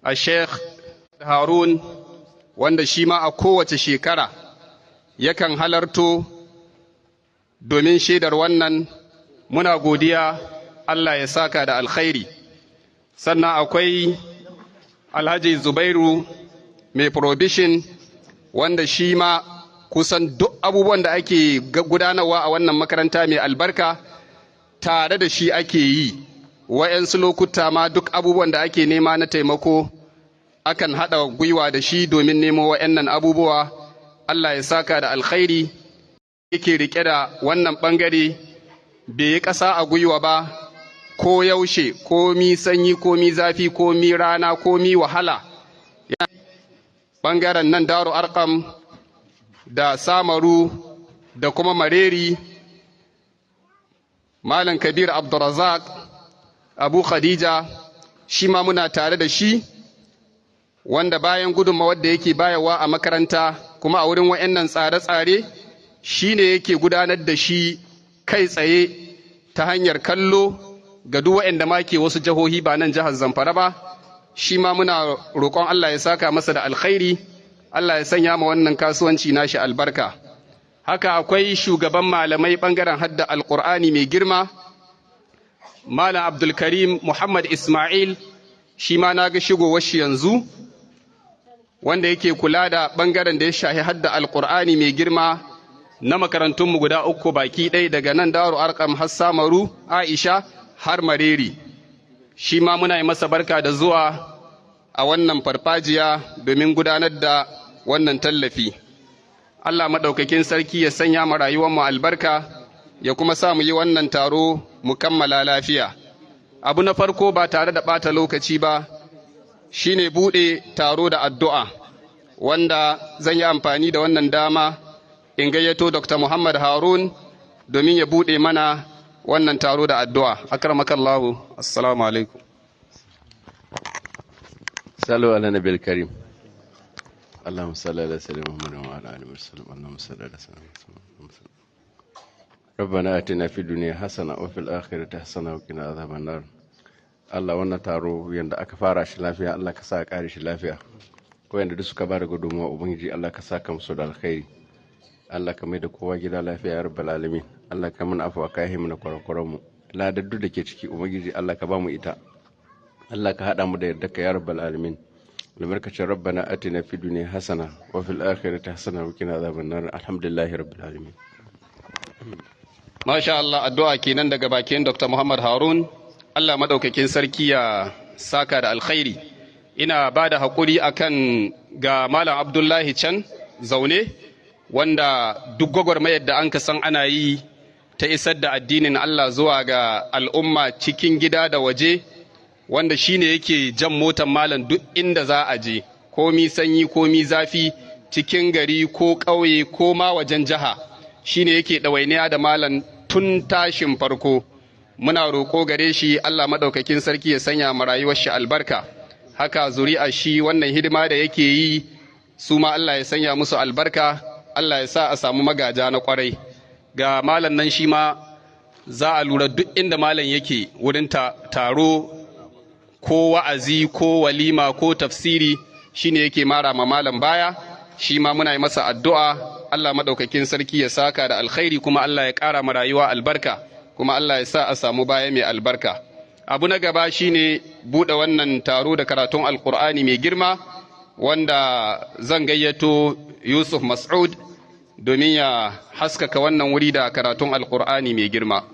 A Sheikh Harun, wanda shi ma a kowace shekara yakan halarto domin shaidar wannan, muna godiya, Allah ya saka da alkhairi. Sannan akwai Alhaji Zubairu mai provision, wanda shi ma kusan duk abubuwan da ake gudanarwa a wannan makaranta mai albarka tare da shi ake yi. Wa'yansu lokuta ma duk abubuwan da ake nema na taimako akan haɗa gwiwa da shi domin nemo wa'yannan abubuwa. Allah ya saka da alkhairi. Yake rike da wannan ɓangare bai yi ƙasa a gwiwa ba ko yaushe, komi sanyi, komi zafi, komi rana, komi wahala. Ɓangaren nan Daru Arkam da Samaru da kuma Mareri, Malam Kabir Abdulrazak Abu Khadija, shi ma muna tare da shi, wanda bayan gudunmawar da yake bayarwa a makaranta, kuma a wurin wa'annan tsare-tsare shi ne yake gudanar da shi kai tsaye ta hanyar kallo ga duk waɗanda ma ke wasu jihohi ba nan jihar Zamfara ba. Shi ma muna roƙon Allah ya saka masa da alkhairi, Allah ya sanya ma wannan kasuwanci nashi albarka. Haka akwai shugaban malamai ɓangaren hadda Alƙur'ani mai girma, Malam Abdulkarim Muhammad Ismail, shi ma na ga shigowar shi yanzu, wanda yake kula da ɓangaren da ya shahi hadda Alƙur'ani mai girma na makarantunmu guda uku baki ɗaya, daga nan Daru Arkam har Samaru Aisha har Mareri. Shi ma muna yi masa barka da zuwa a wannan farfajiya domin gudanar da wannan tallafi. Allah maɗaukakin sarki ya sanya mu rayuwarmu albarka, ya kuma sa mu yi wannan taro mu kammala lafiya. Abu na farko, ba tare da ɓata lokaci ba, shine buɗe taro da addu'a, wanda zan yi amfani da wannan dama in gayyato Dr. Muhammad Harun domin ya buɗe mana wannan taro da addu'a. Akramakallahu, assalamu alaikum. صلوا على النبي الكريم. اللهم صل على سيدنا محمد وعلى اله وسلم. اللهم صل على سيدنا محمد. ربنا اتنا في الدنيا حسنه وفي الاخره حسنه وقنا عذاب النار. Allah, wannan taro yanda aka fara shi lafiya, Allah ka sa a kare shi lafiya. Wayanda duk suka bada gudunmawa, Ubangiji Allah ka saka musu da alkhairi. Allah ka mai da kowa gida lafiya ya rabbal alamin. Allah ka mana afuwa, ka yahe mana kurakuran mu. Ladaddu da ke ciki, Ubangiji Allah ka ba mu ita. Allah ka haɗa mu da yarda ka ya rabbal alamin, albarkacin ربنا آتنا في الدنيا حسنة وفي الآخرة حسنة وقنا عذاب النار. الحمد لله رب العالمين. Masha Allah, addu'a kenan daga bakin Dr. Muhammad Harun. Allah madaukakin sarki ya saka da alkhairi. Ina ba da haƙuri akan ga Malam Abdullahi can zaune, wanda duk gwagwarmayar da an ka san ana yi ta isar da addinin Allah zuwa ga al'umma cikin gida da waje, wanda shine yake jan motar malam duk inda za a je, komi sanyi komi zafi, cikin gari ko ƙauye ko ma wajen jiha, shine yake ɗawainiya da malam tun tashin farko. Muna roƙo gare shi, Allah maɗaukakin sarki ya sanya ma rayuwar shi albarka. Haka zuri'a shi, wannan hidima da yake yi, su ma Allah ya sanya musu albarka, Allah ya sa a samu magaja na kwarai. Ga malam nan, shi ma za a lura duk inda malam yake wurin taro ko wa'azi ko walima ko tafsiri, shine yake mara ma malam baya. Shi ma muna yi masa addu'a, Allah maɗaukakin sarki ya saka da alkhairi, kuma Allah ya ƙara ma rayuwa albarka, kuma Allah ya sa a samu baya mai albarka. Abu na gaba shine buɗe wannan taro da karatun Alƙur'ani mai girma, wanda zan gayyato Yusuf Mas'ud domin ya haskaka wannan wuri da karatun Alƙur'ani mai girma.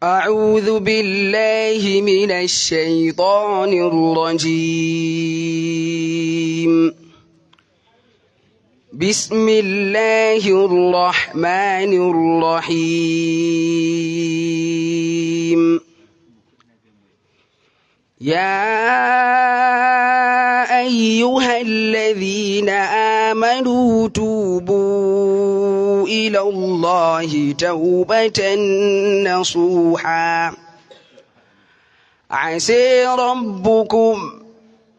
أعوذ بالله من الشيطان الرجيم. بسم الله الرحمن الرحيم. يا أيها الذين آمنوا توبوا إلى الله توبة نصوحا. عسى ربكم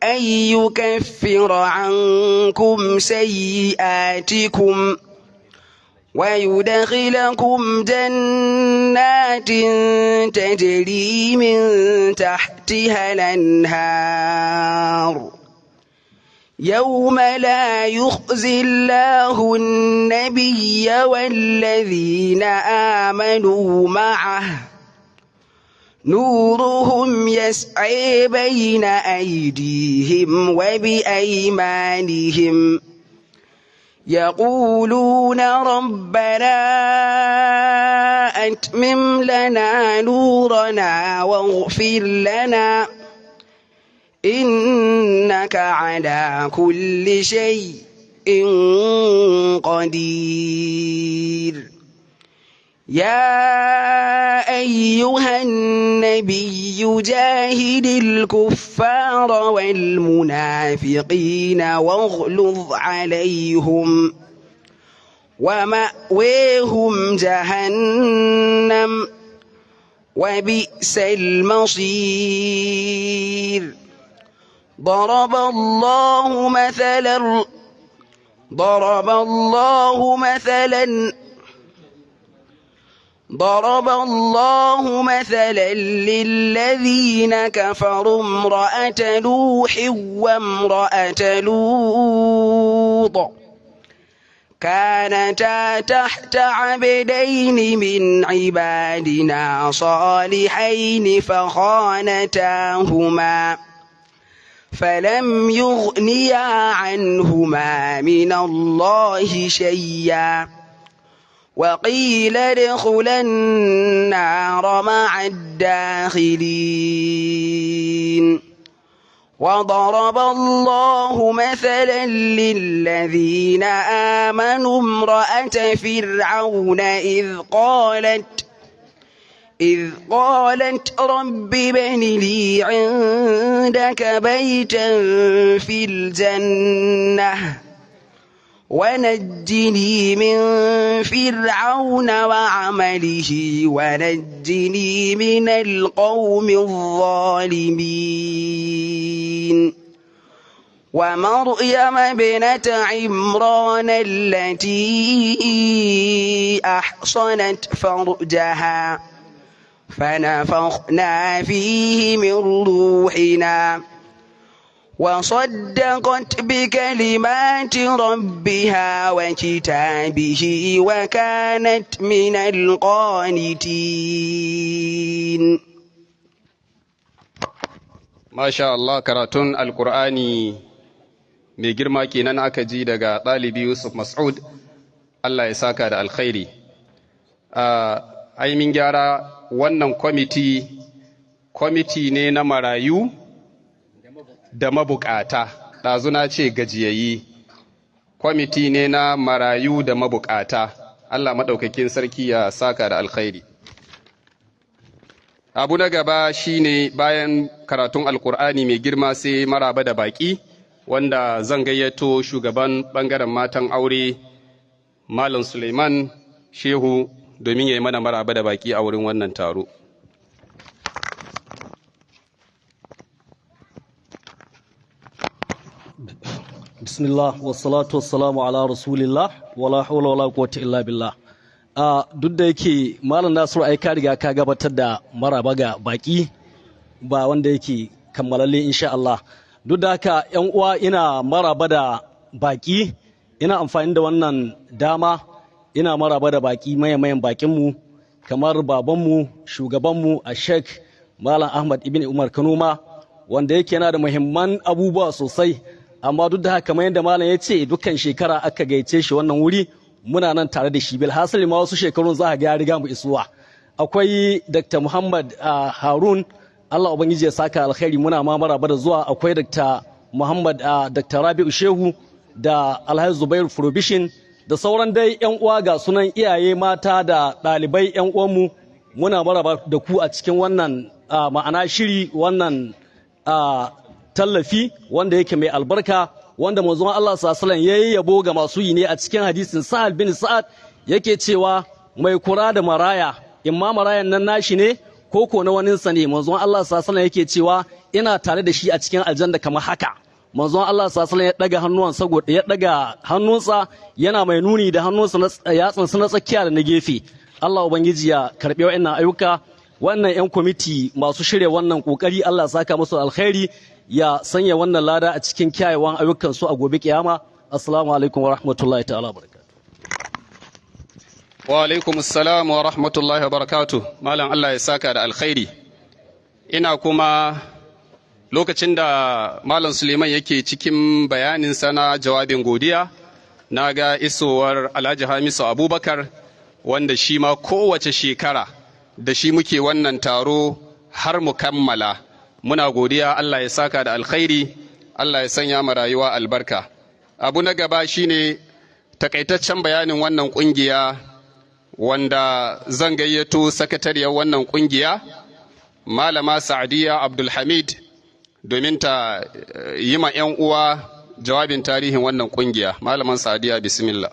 أن يكفر عنكم سيئاتكم. ويدخلكم جنات تجري من تحتها الأنهار يوم لا يخزي الله النبي والذين آمنوا معه نورهم يسعي بين أيديهم وبأيمانهم يقولون ربنا أتمم لنا نورنا واغفر لنا إنك على كل شيء قدير. يا أيها النبي جاهد الكفار والمنافقين واغلظ عليهم ومأويهم جهنم وبئس المصير. ضرب الله مثلا ضرب الله مثلا ضرب الله مثلا للذين كفروا امرأة نوح وامرأة لوط كانتا تحت عبدين من عبادنا صالحين فخانتاهما فلم يغنيا عنهما من الله شيئا وقيل ادخلا النار مع الداخلين. وضرب الله مثلا للذين آمنوا امرأة فرعون إذ قالت رب ابن لي عندك بيتا في الجنة ونجني من فرعون وعمله ونجني من القوم الظالمين. ومريم ابنة عمران التي أحصنت فرجها فنفخنا فيه من روحنا وصدقت بكلمات ربها وكتابه وكانت من القانتين. Masha Allah, karatun Alkur'ani mai girma kenan aka ji daga ɗalibi Yusuf Mas'ud, Allah ya saka da alkhairi. Ai min gyara, wannan kwamiti, kwamiti ne na marayu da mabukata, ɗazuna ce gajiyayi, kwamiti ne na marayu da mabukata. Allah maɗaukakin sarki ya saka da alkhairi. Abu na gaba shine, bayan karatun Alkur'ani mai girma, sai maraba da baki, wanda zan gayyato shugaban bangaren matan aure, Malam Suleiman Shehu, domin ya yi mana maraba da baki a wurin wannan taro. Bismillah, wassalatu wassalamu ala rasulillah, wala hawla wala quwwata illa billah. Duk da yake Malam Nasiru ai ka riga ka gabatar da maraba ga baki ba wanda yake kammalalle, insha Allah. Duk da haka, yan uwa, ina maraba da baki, ina amfani da wannan dama ina maraba da baki, mayan bakinmu, kamar babanmu, shugabanmu, a Sheikh Malam Ahmad Ibn Umar Kanoma, wanda yake yana da muhimman abubuwa sosai. Amma duk da haka, kamar yadda malam ya ce, dukkan shekara aka gayyace shi wannan wuri muna nan tare da shi, bil hasali ma wasu shekarun za a ga ya riga mu isuwa. Akwai Dr. Muhammad Harun, Allah ubangiji ya saka alkhairi, muna ma maraba da zuwa. Akwai Dr. Muhammad, Dr. Rabi'u Shehu da Alhaji Zubair Furubishin da sauran dai yan uwa, ga sunan iyaye mata da ɗalibai yan uwanmu, muna maraba da ku a cikin wannan ma'ana shiri, wannan tallafi wanda yake mai albarka, wanda manzon Allah sallallahu alaihi yayi yabo ga masu yi ne a cikin hadisin Sahal bin Sa'ad, yake cewa mai kura da maraya, imma marayan nan nashi ne ko ko na waninsa ne, manzon Allah sallallahu alaihi yake cewa ina tare da shi a cikin aljanna kamar haka. Manzon Allah sallallahu ya daga hannuwansa, ya daga hannunsa yana mai nuni da hannunsa na yatsansa na tsakiya da na gefe. Allah Ubangiji ya karbi wa'annan ayyuka. Wannan 'yan kwamiti masu shirya wannan kokari, Allah ya saka musu alkhairi, ya sanya wannan lada a cikin kyawawan ayyukan su a gobe kiyama. Assalamu alaikum wa rahmatullahi ta'ala barakatuh. Wa alaikum assalam wa rahmatullahi wa barakatuh. Malam, Allah ya saka da alkhairi. Ina kuma lokacin da Malam Suleiman yake cikin bayanin sana jawabin godiya, na ga isowar Alhaji Hamisu Abubakar, wanda shi ma kowace shekara da shi muke wannan taro har mu kammala. Muna godiya, Allah ya saka da alkhairi, Allah ya sanya ma rayuwa albarka. Abu na gaba shine takaitaccen bayanin wannan kungiya, wanda zan gayyato sakatariyar wannan kungiya, Malama Sa'adiyya Abdulhamid, domin ta yi ma 'yan uwa jawabin tarihin wannan kungiya. Malaman Sa'adiyya, bismillah.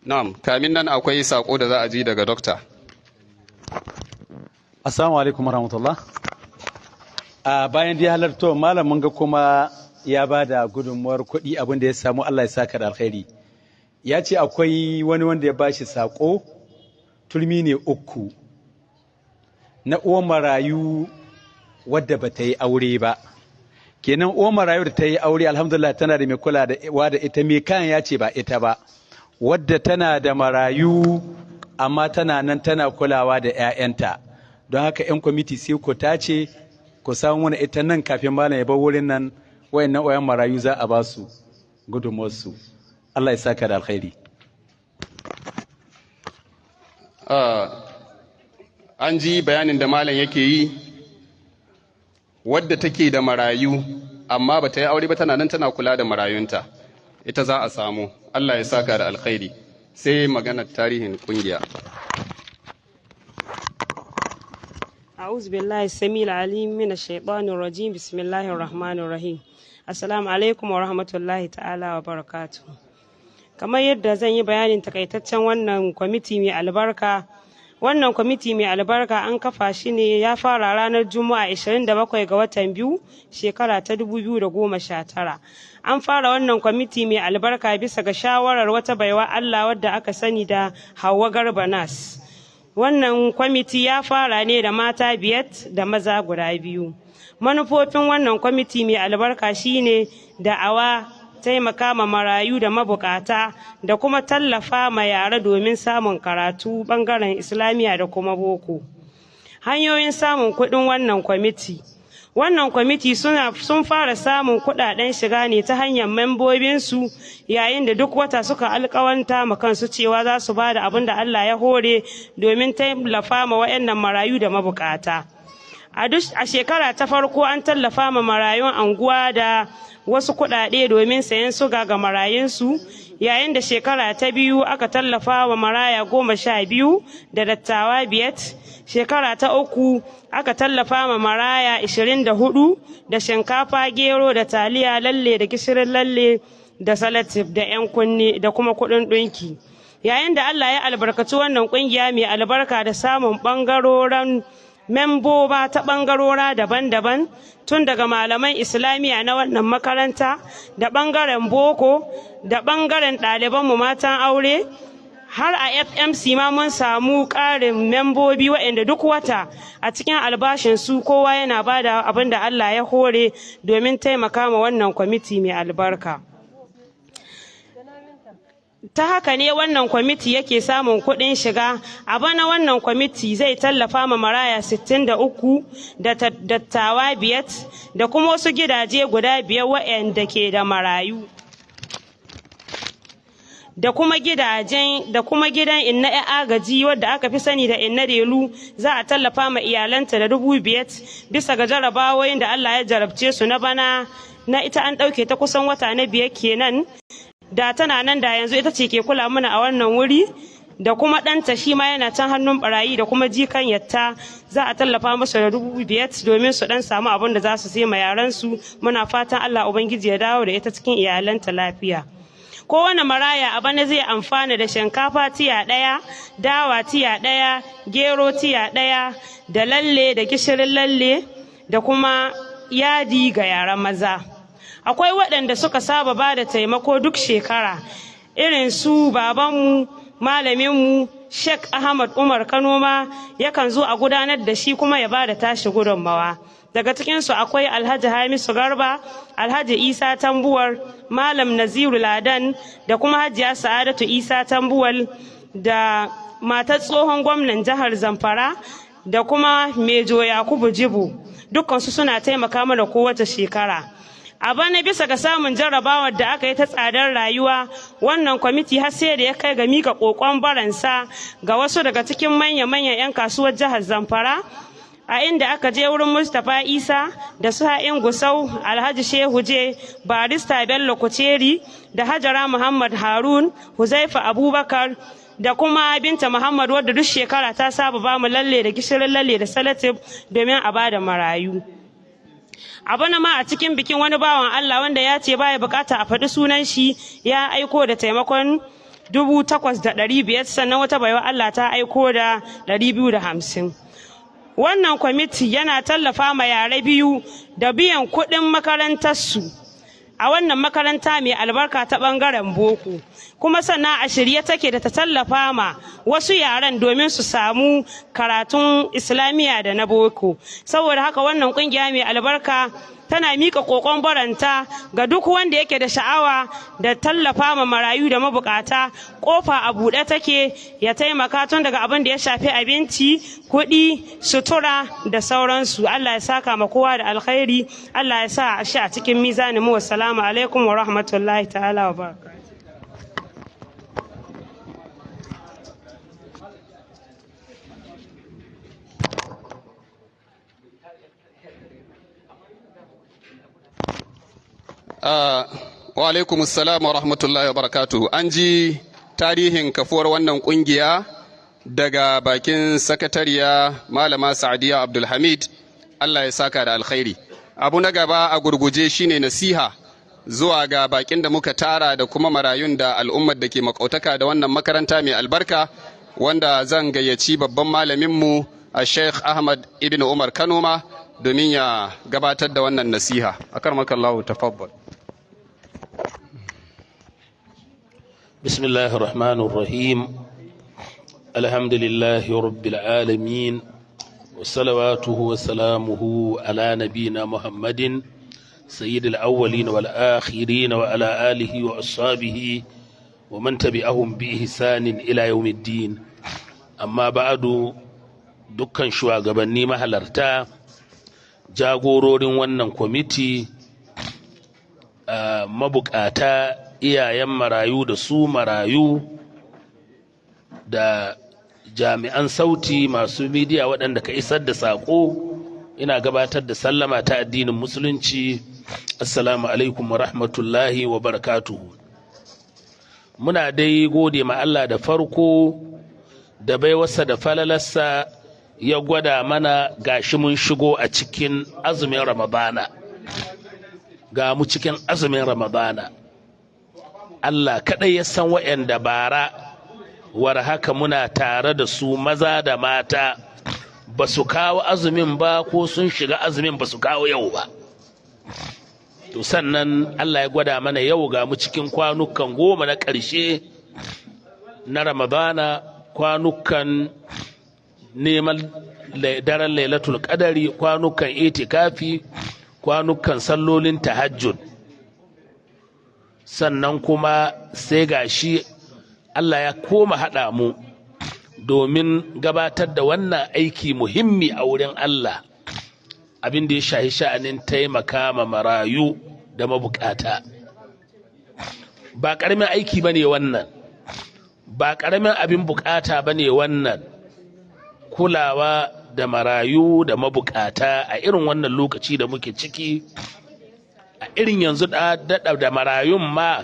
Na'am, kamin nan akwai sako da za a ji daga dokta. Assalamu alaikum warahmatullah. A bayan dai halarto malam, mun ga kuma ya ba da gudunmuwar kuɗi, abin da ya samu, Allah ya saka da alkhairi. Ya ce akwai wani wanda ya bashi sako, turmi ne 3 na uwan marayu wadda ba ta yi aure ba. Kenan uwan marayu da ta yi aure, alhamdulillah, tana da mai kula da wa da ita, mai kayan ya ce ba ita ba. Wadda tana da marayu amma tana nan tana kulawa da 'ya'yanta. Don haka 'yan kwamiti sai ku tace ku samu wani ita nan kafin malam ya bar wurin nan, wayannan oyan marayu za a ba su gudunmuwarsu. Allah ya saka da alkhairi. An ji bayanin da malam yake yi, wadda take da marayu amma ba ta yi aure ba, tana nan tana kula da marayunta, ita za a samu. Allah ya saka da alkhairi. Sai maganar tarihin kungiya. أعوذ بالله السميع العليم من الشيطان الرجيم، بسم الله الرحمن الرحيم. Assalamu alaikum wa rahmatullahi ta'ala wa barakatuh. Kamar yadda zan yi bayanin takaitaccen wannan kwamiti mai albarka, wannan kwamiti mai albarka an kafa shi ne, ya fara ranar Juma'a 27 ga watan 2, shekara ta 2019. An fara wannan kwamiti mai albarka bisa ga shawarar wata baiwa Allah wadda aka sani da Hauwa Garba Nas. Wannan kwamiti ya fara ne da mata 5 da maza guda 2. Manufofin wannan kwamiti mai albarka shine da'awa, taimaka ma marayu da mabukata, da kuma tallafa ma yara domin samun karatu bangaren Islamiyya da kuma boko. Hanyoyin samun kuɗin wannan kwamiti. Wannan kwamiti sun fara samun kuɗaɗen shiga ne ta hanyar membobinsu, yayin da duk wata suka alkawanta ma kansu cewa za su ba da abin da Allah ya hore domin tallafa ma waɗannan marayu da mabukata. A shekara ta farko an tallafa ma marayun anguwa da wasu kuɗaɗe domin sayan suga ga marayunsu, yayin da shekara ta biyu aka tallafa wa maraya 12 da dattawa 5. Shekara ta uku aka tallafa ma maraya 24 da shinkafa, gero da taliya, lalle da gishirin lalle da salatif da 'yan kunne da kuma kuɗin ɗinki. Yayin da Allah ya albarkaci wannan ƙungiya mai albarka da samun ɓangarorin memboba ta ɓangarora daban-daban, tun daga malaman Islamiyya na wannan makaranta da ɓangaren boko da ɓangaren ɗalibanmu matan aure, har a FMC ma mun samu ƙarin membobi waɗanda duk wata a cikin albashinsu kowa yana ba da abin da Allah ya hore domin taimaka ma wannan kwamiti mai albarka. Ta haka ne wannan kwamiti yake samun kuɗin shiga. A bana wannan kwamiti zai tallafa ma maraya 63 da dattawa 5 da kuma wasu gidaje guda 5 waɗanda ke da marayu, da kuma gidajen da kuma gidan Inna ya agaji wadda aka fi sani da Inna Delu, za a tallafa ma iyalanta da 5,000 bisa ga jarabawoyin da Allah ya jarabce su na bana. Na ita an ɗauke ta kusan wata na 5 kenan, da tana nan da yanzu ita ce ke kula mana a wannan wuri, da kuma ɗanta shi ma yana can hannun barayi, da kuma jikan yatta, za a tallafa musu da 5,000 domin su ɗan samu abin da za su sai ma yaransu. Muna fatan Allah Ubangiji ya dawo da ita cikin iyalanta lafiya. Kowane maraya a bana zai amfana da shinkafa tiya 1, dawa tiya 1, gero tiya 1, da lalle da gishirin lalle, da kuma yadi ga yaran maza. Akwai waɗanda suka saba ba da taimako duk shekara, irin su babanmu, malaminmu, Sheikh Ahmad Umar Kanoma, yakan zo a gudanar da shi kuma ya ba da tashi gudunmawa. Daga cikinsu akwai Alhaji Hamisu Garba, Alhaji Isa Tambuwar, Malam Naziru Ladan da kuma Hajiya Sa'adatu Isa Tambuwal da matar tsohon gwamnan jihar Zamfara da kuma Mejo Yakubu Jibu. Dukkansu suna taimaka mana kowace shekara. A bana, bisa ga samun jarrabawar da aka yi ta tsadar rayuwa, wannan kwamiti har sai da ya kai ga mika kokon baransa ga wasu daga cikin manya-manyan 'yan kasuwar jihar Zamfara, a inda aka je wurin Mustapha Isa da su Ha'in Gusau, Alhaji Shehu Je, Barista Bello Kuceri da Hajara Muhammad Harun, Huzaifa Abubakar da kuma Binta Muhammad, wadda duk shekara ta saba bamu lalle da gishirin lalle da salatif domin a bada marayu. A bana ma, a cikin bikin, wani bawan Allah wanda ya ce baya bukata a faɗi sunan shi ya aiko da taimakon 8,500. Sannan wata baiwa Allah ta aiko da 250. Wannan kwamiti yana tallafa ma yare biyu da biyan kuɗin makarantarsu a wannan makaranta mai albarka ta ɓangaren boko, kuma sannan a shirye take da ta tallafa ma wasu yaran domin su samu karatun Islamiyya da na boko. Saboda haka, wannan kungiya mai albarka tana mika kokon baranta ga duk wanda yake da sha'awa da tallafa ma marayu da mabukata. Kofa a buɗe take, ya taimaka tun daga abin da ya shafi abinci, kuɗi, sutura da sauransu. Allah ya saka ma kowa da alkhairi, Allah ya sa shi a cikin mizanin mu. Wassalamu alaikum wa rahmatullahi ta'ala wa barakatuh. Wa alaikum assalam wa rahmatullahi wa barakatuh. An ji tarihin kafuwar wannan kungiya daga bakin sakatariya, Malama Sa'adiya Abdulhamid. Allah ya saka da alkhairi. Abu na gaba a gurguje shine nasiha zuwa ga bakin da muka tara da kuma marayun da al'ummar da ke makautaka da wannan makaranta mai albarka, wanda zan gayyaci babban malaminmu a Sheikh Ahmad Ibn Umar Kanoma domin ya gabatar da wannan nasiha. Akarmakallahu, tafaddal. بسم الله الرحمن الرحيم. الحمد لله رب العالمين، وصلواته وسلامه على نبينا محمد سيد الأولين والآخرين، وعلى آله وأصحابه ومن تبعهم بإحسان إلى يوم الدين. أما بعد، dukkan shugabanni mahalarta, jagororin wannan kwamiti, mabukata, iyayen marayu da su marayu, da jami'an sauti, masu midiya waɗanda ka isar da saƙo, ina gabatar da sallama ta addinin Musulunci: assalamu alaikum wa rahmatullahi wa barakatuhu. Muna dai gode ma Allah da farko da baiwarsa da falalarsa ya gwada mana gashi mun shigo a cikin azumin Ramadana. Ga mu cikin azumin Ramadana. Allah kaɗai ya san wa'yanda bara war haka muna tare da su, maza da mata, ba su kawo azumin ba, ko sun shiga azumin ba su kawo yau ba. To sannan Allah ya gwada mana yau ga mu cikin kwanukan 10 na ƙarshe na Ramadana, kwanukan neman daren Lailatul Qadari, kwanukan itikafi, kwanukan sallolin tahajjud. Sannan kuma sai gashi Allah ya koma haɗa mu domin gabatar da wannan aiki muhimmi a wurin Allah, abin da ya shahi sha'anin taimaka ma marayu da mabukata. Ba ƙaramin aiki ba ne wannan, ba ƙaramin abin bukata ba ne wannan, kulawa da marayu da mabukata a irin wannan lokaci da muke ciki, a irin yanzu daɗa da marayun ma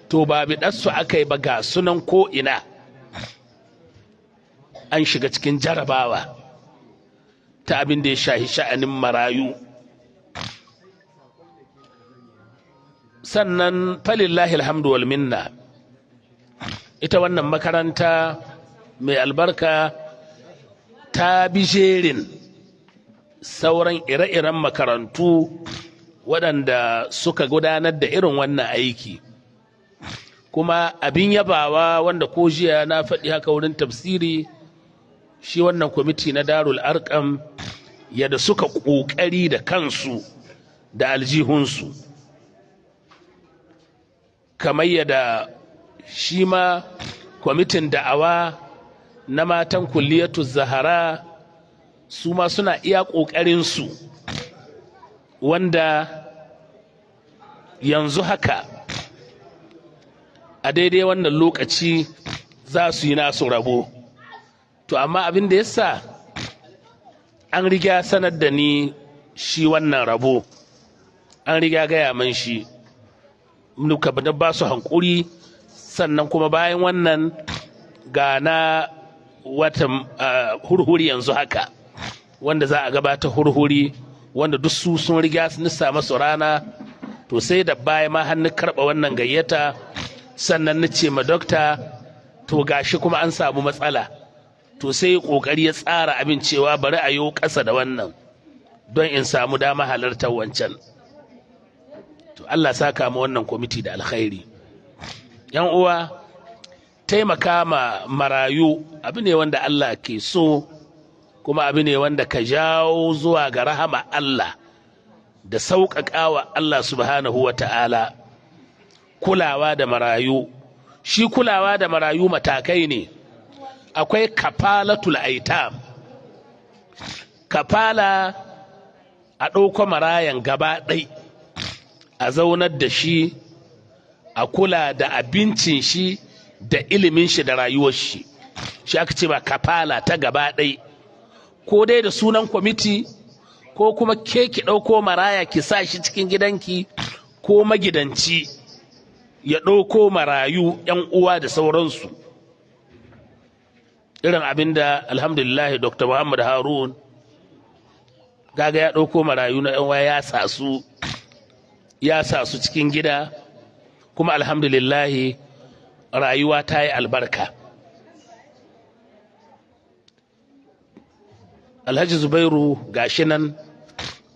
to ba biɗarsu aka yi ba, ga sunan ko'ina. An shiga cikin jarabawa ta abin da ya shahi sha'anin marayu. Sannan falillahi alhamdu wal minna, ita wannan makaranta mai albarka ta bi jerin sauran ire-iren makarantu Waɗanda suka gudanar da irin wannan aiki. Kuma abin yabawa wanda ko jiya na faɗi haka wurin tafsiri, shi wannan kwamiti na Darul Arkam, yadda suka ƙoƙari da kansu da aljihunsu, kamar yadda shi ma kwamitin da'awa na matan Kulliyatu Zahara su ma suna iya ƙoƙarinsu, wanda yanzu haka a daidai wannan lokaci za su yi nasu rabo. To amma abin da yasa an riga sanar da ni shi wannan rabo, an riga gaya man shi, muka ba su hankuri. Sannan kuma bayan wannan ga na watan hurhuri yanzu haka wanda za a gabata hurhuri, wanda duk su sun riga sun nisa masu rana. To sai da baya ma hannu karɓa wannan gayyata, sannan na ce ma dokta, to gashi kuma an samu matsala. To sai kokari ya tsara abin cewa bari a yi ƙasa da wannan don in samu dama halartar wancan. To Allah saka mu wannan kwamiti da alkhairi. Yan uwa, taimaka ma marayu abu ne wanda Allah ke so, kuma abu ne wanda ka jawo zuwa ga rahama Allah da sauƙaƙawa Allah subhanahu wa ta'ala. Kulawa da marayu, shi kulawa da marayu matakai ne. Akwai kafalatul aitam, kafala a ɗauko marayan gaba ɗai a zaunar da shi, a kula da abincin shi da ilimin shi da rayuwar shi. Shi aka ce ba kafala ta gaba ɗai, ko dai da sunan kwamiti, ko kuma ke ki ɗauko maraya ki sa shi cikin gidanki, ko magidanci ya ɗauko marayu, 'yan uwa da sauransu, irin abin da alhamdulillah Dr. Muhammad Harun gaga ya ɗauko marayu na 'yan uwa ya sa su cikin gida, kuma alhamdulillahi rayuwa ta yi albarka. Alhaji Zubairu gashi nan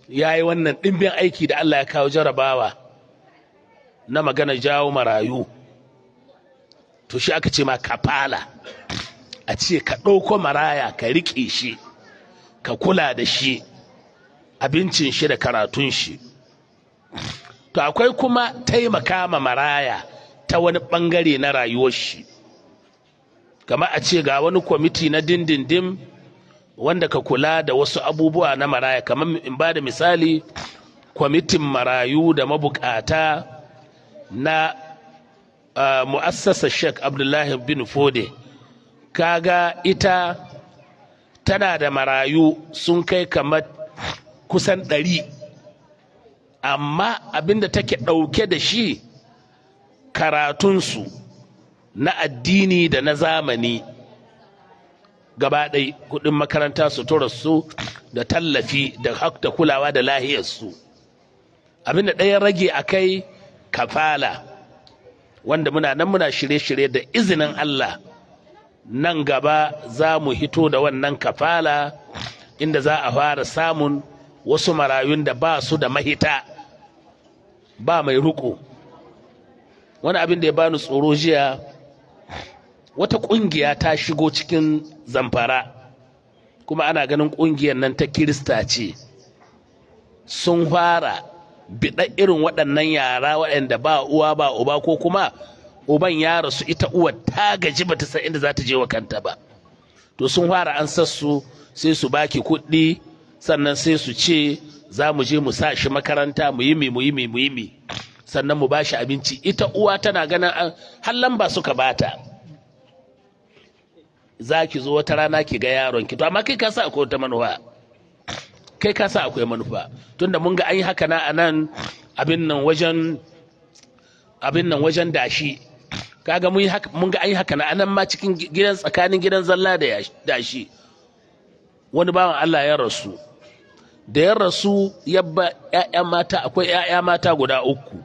ya yi wannan ɗimbin aiki da Allah ya kawo jarabawa na magana jawo marayu. To shi aka ce ma kafala, a ce ka ɗauko maraya ka riƙe shi, ka kula da shi, abincin shi da karatun shi. To akwai kuma taimaka ma maraya ta wani ɓangare na rayuwar shi, kama a ce ga wani kwamiti na dindindim wanda ka kula da wasu abubuwa na maraya. Kamar in ba da misali, kwamitin marayu da mabukata na mu'assasa Sheikh Abdullahi bin Fode, kaga ita tana da marayu sun kai kamar kusan 100, amma abinda take ɗauke da shi karatunsu na addini da na zamani gaba ɗai, kuɗin makaranta, suturarsu da tallafi da da kulawa da lahiyarsu. Abinda ɗaya rage a kai kafala, wanda muna nan muna shirye-shirye, da izinin Allah nan gaba za mu hito da wannan kafala, inda za a fara samun wasu marayun da ba su da mahita, ba mai ruko. Wani abin da ya bani tsoro jiya, wata ƙungiya ta shigo cikin Zamfara, kuma ana ganin ƙungiyar nan ta Kirista ce. Sun fara biɗa irin waɗannan yara waɗanda ba uwa ba uba, ko kuma uban ya rasu, ita uwar ta gaji, bata san inda za ta je wa kanta ba. To sun fara an sassu, sai su baki kuɗi, sannan sai su ce za mu je mu sa shi makaranta, mu yi mi, mu yi mi, mu yi mi, sannan mu ba shi abinci. Ita uwa tana ganin an har lamba suka bata, za ki zo wata rana ki ga yaron ki. To amma kai ka sa akwai wata manufa, kai ka sa akwai manufa, tunda mun ga an yi haka na anan abin nan wajen abin nan wajen dashi. Kaga mun haka, mun ga an yi haka na anan ma cikin gidan, tsakanin gidan zalla da dashi. Wani bawan Allah ya rasu, da ya rasu yabba ƴaƴa mata, akwai ƴaƴa mata guda uku.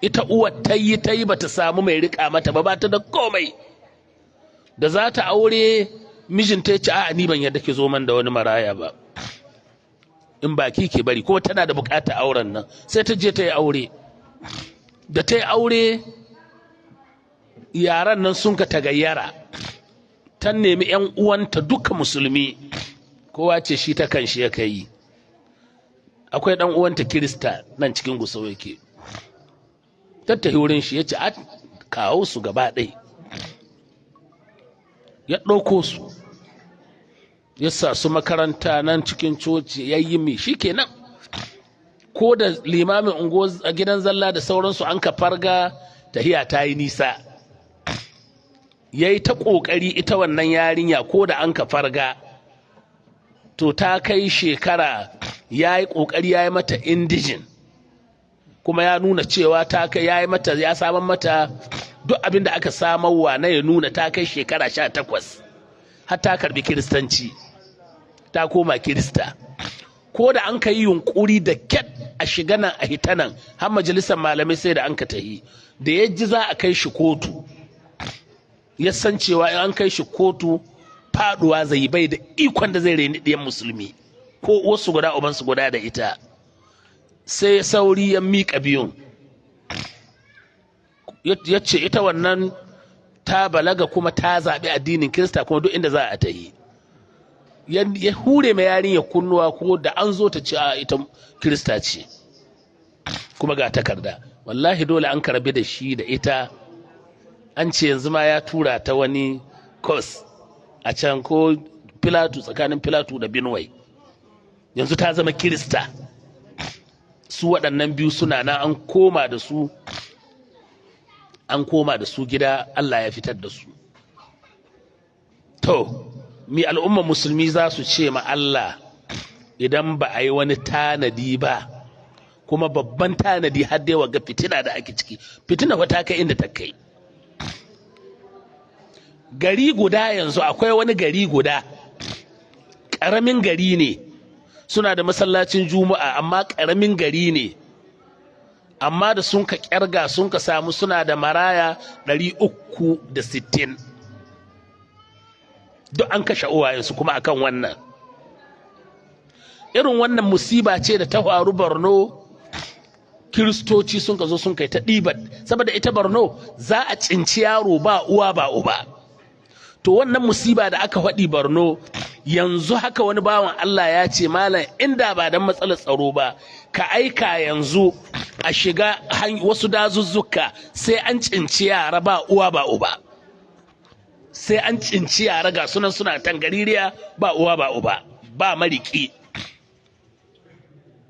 Ita uwar ta yi ta yi bata samu mai rika mata ba, ba ta da komai da za ta aure. Mijinta ya ce, "A'a, ni ban yadda ki zo man da wani maraya ba." In baki ke bari, kuma tana da bukata auren nan, sai ta je ta yi aure. Da ta yi aure, yaran nan sun ka tagayyara. Ta nemi 'yan uwanta duka musulmi, kowa ce shi ta kan shi ya kai. Akwai dan uwanta Kirista nan cikin Gusau yake. Tattahi wurin shi, ya ce a kawo su gaba ɗai. Ya ɗauko su, ya sa su makaranta nan cikin coci, ya yi mai shi kenan. Ko da limamin unguwar a gidan zalla da sauransu an ka farga, tahiya ta yi nisa. Ya yi ta ƙoƙari ita wannan yarinya, ko da an ka farga to ta kai shekara. Ya yi ƙoƙari ya yi mata indigene, kuma ya nuna cewa ta kai, ya yi mata, ya samar mata duk abin da aka samarwa na ya nuna ta kai shekara 18, har ta karbi Kiristanci, ta koma Kirista. Ko da an ka yi yunkuri da kyat a shiga nan a hita nan, har majalisar malamai sai da an ka tahi. Da ya ji za a kai shi kotu, ya san cewa in an kai shi kotu faduwa zai, bai da ikon da zai reni ɗiyan musulmi ko wasu guda ubansu guda da ita. Sai sauri ya miƙa biyun, ya ce ita wannan ta balaga kuma ta zaɓi addinin Kirista, kuma duk inda za a ta yi. Ya hure mai yarinya kunnuwa, ko da an zo ta ce a ita Kirista ce kuma ga takarda. Wallahi dole an karbi da shi da ita. An ce yanzu ma ya tura ta wani course a can ko Filatu, tsakanin Filatu da Benue. Yanzu ta zama Kirista. Su waɗannan biyu suna na an koma da su, an koma da su gida, Allah ya fitar da su. To, mi al'umma musulmi za su ce ma Allah idan ba a yi wani tanadi ba, kuma babban tanadi har dai ga fitina da ake ciki? Fitina wata kai inda ta kai gari guda. Yanzu akwai wani gari guda, ƙaramin gari ne, suna da masallacin Juma'a, amma ƙaramin gari ne. Amma da sun ka ƙyarga, sun ka samu suna da maraya 360, duk an kashe uwayensu. Kuma akan wannan, irin wannan musiba ce da ta faru Borno, Kiristoci sun ka zo sun kai ta ɗiba, saboda ita Borno za a cinci yaro ba uwa ba uba. To, wannan musiba da aka faɗi Borno yanzu haka, wani bawan Allah ya ce, "Malam, inda ba don matsalar tsaro ba, ka aika yanzu a shiga wasu dazuzzuka, sai an cinci yara ba uwa ba uba, sai an cinci yara ga sunan suna tangaririya, ba uwa ba uba ba mariki."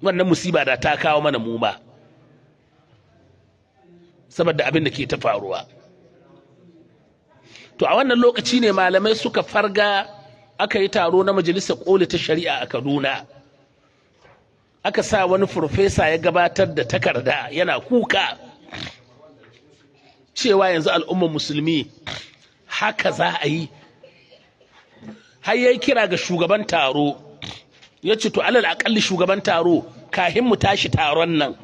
Wannan musiba da ta kawo mana mu ma, saboda abin da ke ta faruwa. To, a wannan lokaci ne malamai suka farga, aka yi taro na Majalisar Koli ta Shari'a a Kaduna. Aka sa wani farfesa ya gabatar da takarda, yana kuka cewa yanzu al'ummar musulmi haka za a yi. Har yayi kira ga shugaban taro, ya ce, "To, alal akalli shugaban taro, kahin mu tashi taron nan,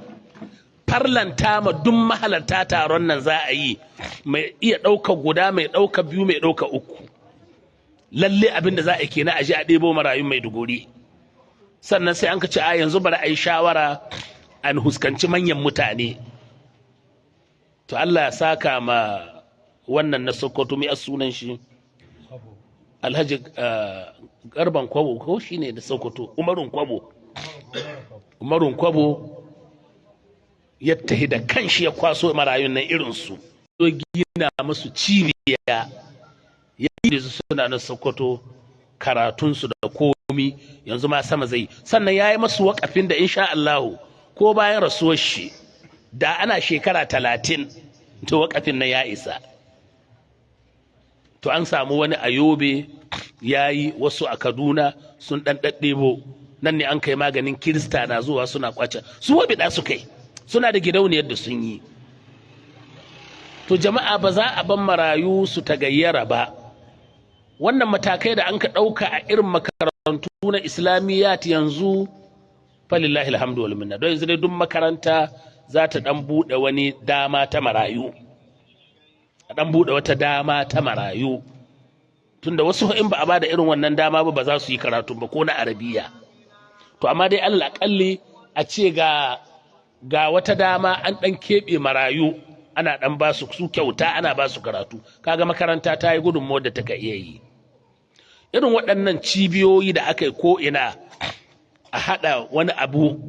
farlanta ma duk mahalarta taron nan za a yi, mai iya ɗauka guda, mai ɗauka biyu, mai ɗauka uku. Lalle abin da za a kenan, a je a ɗebo marayun Maiduguri." Sannan sai an ka ce, a yanzu bari a yi shawara, an huskanci manyan mutane. To, Allah ya saka ma wannan na Sokoto, mai sunan shi, Alhaji Garban Kwabo, ko shine da Sokoto, Umarun Kwabo, Umarun Kwabo, ya tahi da kanshi ya kwaso marayun nan irinsu, zo gina musu cibiya, ya yi su suna na Sokoto, karatunsu da komi yanzu ma sama zai. Sannan ya yi masu wakafin da insha Allahu ko bayan rasuwar shi da ana shekara 30, to wakafin nan ya isa. To, an samu wani a Yobe ya yi, wasu a Kaduna sun ɗan ɗaɗɗebo. Nan ne an kai maganin Kirista na zuwa suna kwace su, wabiɗa su kai, suna da gidauniyar da sun yi. To jama'a, ba za a ban marayu su tagayyara ba. Wannan matakai da an ka ɗauka a irin makarantu na Islamiyyat yanzu, falillahi alhamdu wal minna, don yanzu dai duk makaranta za ta ɗan buɗe wani dama ta marayu, a ɗan buɗe wata dama ta marayu, tunda wasu in ba a bada irin wannan dama ba, ba za su yi karatu ba ko na Arabiya. To amma dai alal akalli a ce ga wata dama an ɗan keɓe marayu, ana ɗan ba su su kyauta, ana ba su karatu, kaga makaranta ta yi gudunmawar da ta ka iya yi. Irin waɗannan cibiyoyi da aka yi ko'ina a haɗa wani abu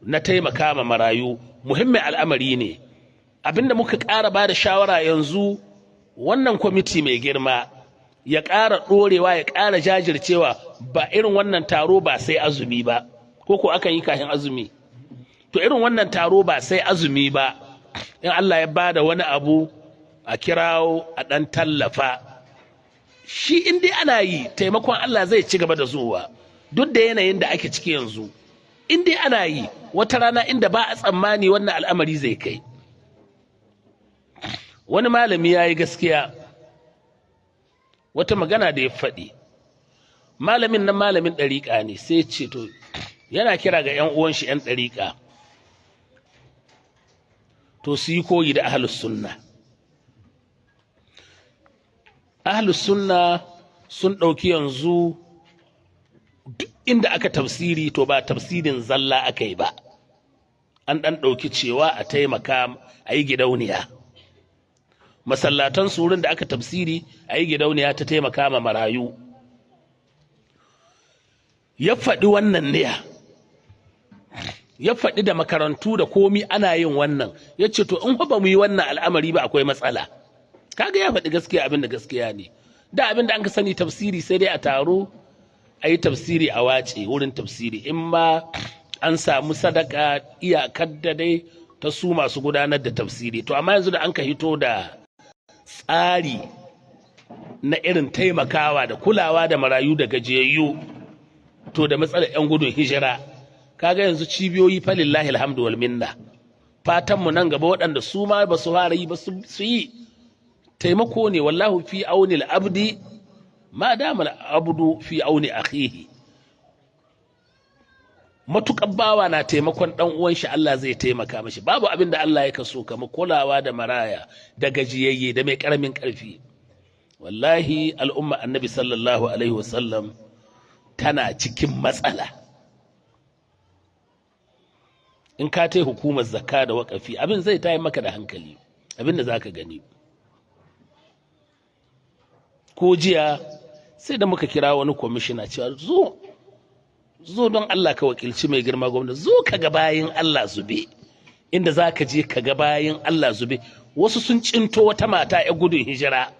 na taimaka ma marayu, muhimmin al'amari ne. Abinda muka ƙara ba da shawara yanzu, wannan kwamiti mai girma ya ƙara ɗorewa, ya ƙara jajircewa. Ba irin wannan taro ba sai azumi ba, ko ko akan yi kafin azumi. To irin wannan taro ba sai azumi ba, in Allah ya bada wani abu a kirawo a ɗan tallafa shi. In dai ana yi, taimakon Allah zai ci gaba da zuwa. Duk da yanayin da ake ciki yanzu, in dai ana yi, wata rana inda ba a tsammani wannan al'amari zai kai. Wani malami ya yi gaskiya wata magana da ya faɗi. Malamin nan malamin ɗariƙa ne, sai ce to yana kira ga 'yan uwan shi 'yan ɗariƙa to su yi koyi da ahlus sunna. Ahlus sunna sun ɗauki yanzu duk inda aka tafsiri, to ba tafsirin zalla aka yi ba, an ɗan ɗauki cewa a taimaka a yi gidauniya. Masallatan surin da aka tafsiri, a yi gidauniya ta taimaka ma marayu. Ya faɗi wannan niya, ya faɗi da makarantu da komi ana yin wannan. Ya ce to in ba mu yi wannan al'amari ba, akwai matsala. Kaga ya faɗi gaskiya, abin da gaskiya ne. Da abin da an ka sani, tafsiri sai dai a taro a yi tafsiri a wace wurin tafsiri, in ma an samu sadaka iyakar da dai ta su masu gudanar da tafsiri. To amma yanzu da an ka hito da tsari na irin taimakawa da kulawa da marayu da gajiyayyu, to da matsalar 'yan gudun hijira, kaga yanzu cibiyoyi, falillahi alhamdu wal minna. Fatan mu nan gaba waɗanda su ma ba su fara yi ba su yi. Taimako ne. Wallahu fi auni al-abdi ma dama al-abdu fi auni akhihi. Matuƙar bawa na taimakon ɗan uwan shi, Allah zai taimaka mashi. Babu abin da Allah ya kaso kamar kulawa da maraya da gajiyayye da mai ƙaramin ƙarfi. Wallahi al'umma Annabi sallallahu alaihi wasallam tana cikin matsala. In ka tai hukumar zakka da waƙafi, abin zai tayi maka da hankali, abin da zaka gani. Ko jiya sai da muka kira wani kwamishina cewa zo, zo don Allah ka wakilci mai girma gwamna, zo ka ga bayin Allah zube. Inda za ka je ka ga bayin Allah zube, wasu sun cinto wata mata ya gudun hijira,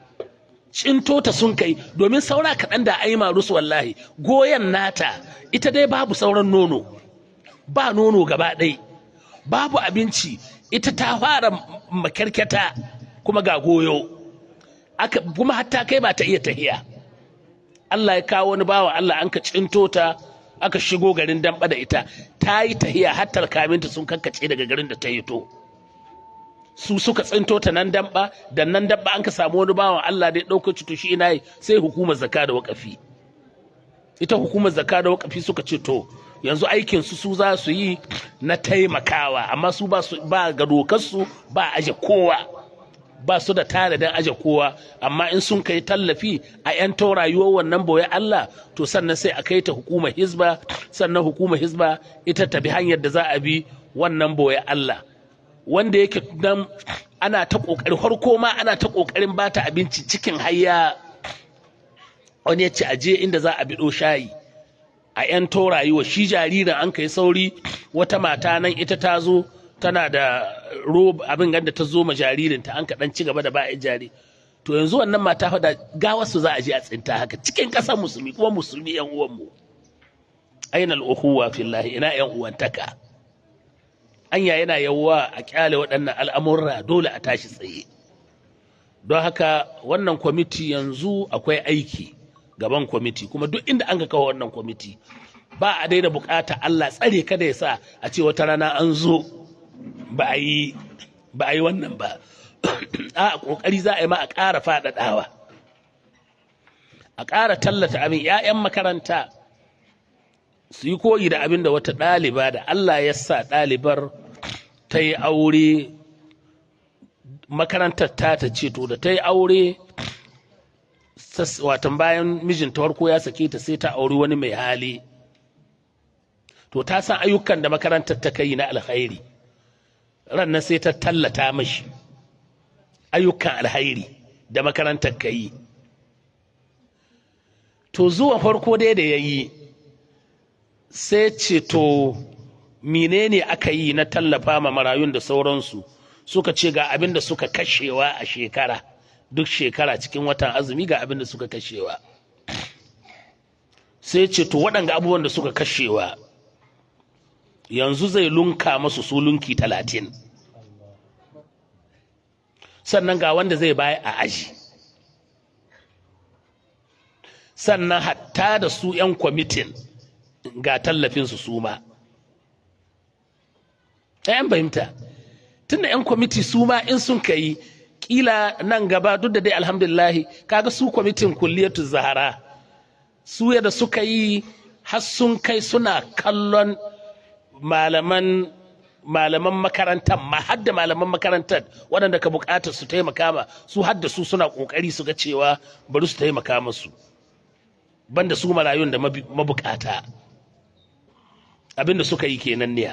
cinto ta sun kai domin saura kaɗan da ai marus. Wallahi goyon nata ita dai babu sauran nono, ba nono gaba ɗai, babu abinci, ita ta fara makyarkyata, kuma ga goyo aka kuma hatta kai ba ta iya tahiya. Allah ya kawo wani bawa Allah, an ka cinto ta, aka shigo garin Damba da ita. Ta yi tahiya har kaminta sun kakkace daga garin da ta hito. Su suka tsinto ta nan Damba, da nan Damba an ka samu wani bawan Allah da ya ɗauka to shi ina yi sai hukumar zakka da waƙafi. Ita hukumar zakka da waƙafi suka ce to yanzu aikin su su za su yi na taimakawa, amma su ba su ba ga dokar su ba aje kowa, ba su da tanadin aje kowa. Amma in sun kai tallafi a 'yan rayuwar wannan boye Allah, to sannan sai a kai ta hukumar hizba, sannan hukumar hizba ita ta bi hanyar da za a bi wannan boye Allah wanda yake nan. Ana ta kokari, farko ma ana ta kokarin bata abinci cikin hayya. Wani ya ce aje inda za a bido shayi a 'yan rayuwa shi jaririn. An kai sauri, wata mata nan ita ta zo tana da roba abin ganda ta zo ma jaririnta, an kaɗan ci gaba da ba jari. To yanzu wannan mata faɗa ga wasu za a je a tsinta haka cikin ƙasar musulmi, kuma musulmi yan uwanmu. Aina al'ukhuwa fillahi? Ina yan uwantaka? Anya yana yawwa a kyale waɗannan al'amurra? Dole a tashi tsaye. Don haka wannan kwamiti yanzu akwai aiki gaban kwamiti, kuma duk inda an ka kawo wannan kwamiti ba a daina bukata. Allah tsare kada ya sa a ce wata rana an zo ba a yi wannan ba. A kokari za a yi ma a ƙara faɗaɗawa, a ƙara tallata abin. 'Ya'yan makaranta su yi koyi da abin da wata ɗaliba da Allah ya sa ɗalibar ta yi aure, makarantar ta ta ce to da ta yi aure, watan bayan mijinta farko ya sake ta, sai ta auri wani mai hali. To ta san ayyukan da makarantar ta kai na alkhairi. Ran sai ta tallata mashi ayyukan alkhairi da makarantar ka yi. To zuwa farko dai da ya yi, sai ce to menene aka yi na tallafa ma marayun da sauransu? Suka ce ga abin da suka kashewa a shekara, duk shekara cikin watan azumi ga abin da suka kashewa. Sai ce to waɗanga abubuwan da suka kashewa yanzu zai lunka masu su lunki 30, sannan ga wanda zai baya a aji, sannan hatta da su 'yan kwamitin ga tallafinsu su ma. 'Yan fahimta, tunda 'yan kwamiti su ma in sun kai kila nan gaba, duk da dai alhamdulillahi kaga su kwamitin Kulliyatu Zahara su yadda suka yi har sun kai suna kallon malaman makarantar ma, hadda malaman makarantar waɗanda ka buƙatar su taimaka ma su, hadda su suna ƙoƙari su ga cewa bari su taimaka masu, banda su marayun da mabukata. Abinda suka yi kenan ne.